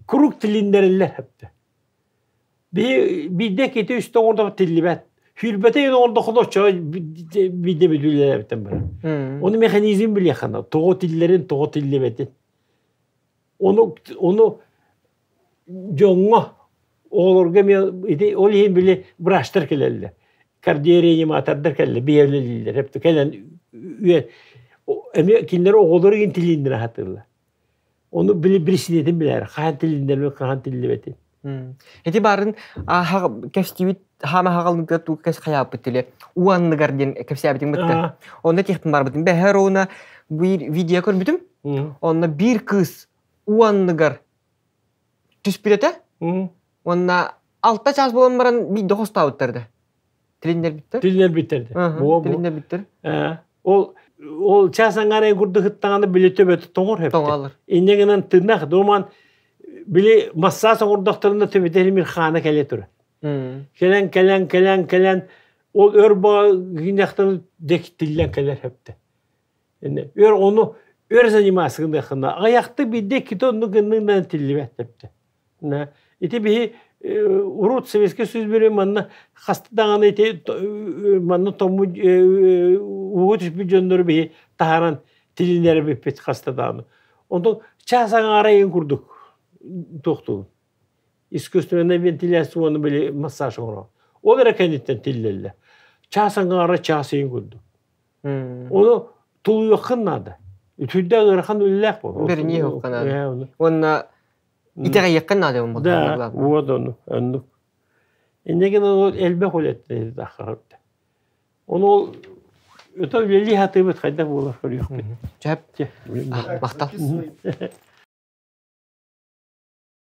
курук тилиннэрэллэр эһэптэ биһи биирдэ кити үстэ оҥордо тиллибэт. Хүрбэтэ ен оҥордоххуна оччоҕо биирдэ бүдүүлээбиттэн барар. Ону механизм билиэххэ тоҕо тиллэрин, тоҕо тиллибэтин. Ону ону дьоҥҥо, оҕолорго эмиэ ити ол иһин били врачтар кэлэллэр. Кардиореаниматордар кэллэ, биһиэлэлииллэр. Кэлэн эмиэ кинилэр оҕолору иһин тилиннэрэ сатыыллар. Ону били бирисинэтин билэр, хаһан тилиннэрбит, хаһан тиллибэтин. Ити баарын кэстибит хаама хаҕалыгар туу кэс хайааппыт тиле уанныгар диэн кэпсээбитиҥ бытта. Онно тихтин барбытым. Бэһэр уна биир видео көрбүтүм. Онно биир кыыс уанныгар түспүт этэ. Уонна алта чаас буолан баран биирдэ хостообуттар да. Тилиннэрбиттэр. Тилиннэрбиттэр да. Тилиннэрбиттэр. Ол ол час аҥаара курдук ыттаҕына били төбөтө тоҥор хэпте. Тоҥолор. Инньэ гынан тыыннаах думан били массаас оҥордохторуна төбөтө мир хаана кэлэ турар. Кэлэн кэлэн кэлэн кэлэн ол өр баа гиннэхтэн дек тиллэн кэлэр хэпте. Өр ону өр заниматься гыныаххына аҕыйахта биирдэ иккитэ оннук гынныгынан тиллибэт тэптэ. Ити биһи урут Советский Союз бөрө манна хаста даҕаны ити манна томмут ууга түспүт дьоннору биһи таһааран тилиннэрэ бүппүт хаста даҕаны. Онтон чаас аҥаара ыйын курдук туохтуубун. Искусственная вентиляция уонна били массаж оҥоро. Ол эрэ кэнниттэн тиллэллэр. Чаас аҥаара чаас ыйын курдук. Ону тулуйуоххун наада. Үтүрдэ ыарахан үлэлээх буолар. Бэриниэххэ наада. Уонна итэҕэйиэххэ наада буолла. Да, вот ону, оннук. Инньэ гынан ол элбэх үлэттэн таххарбыт. Ону ол өтө үлэлии сатыыбыт хайдах буолар көрүөхпүт. Чөп. Махтал.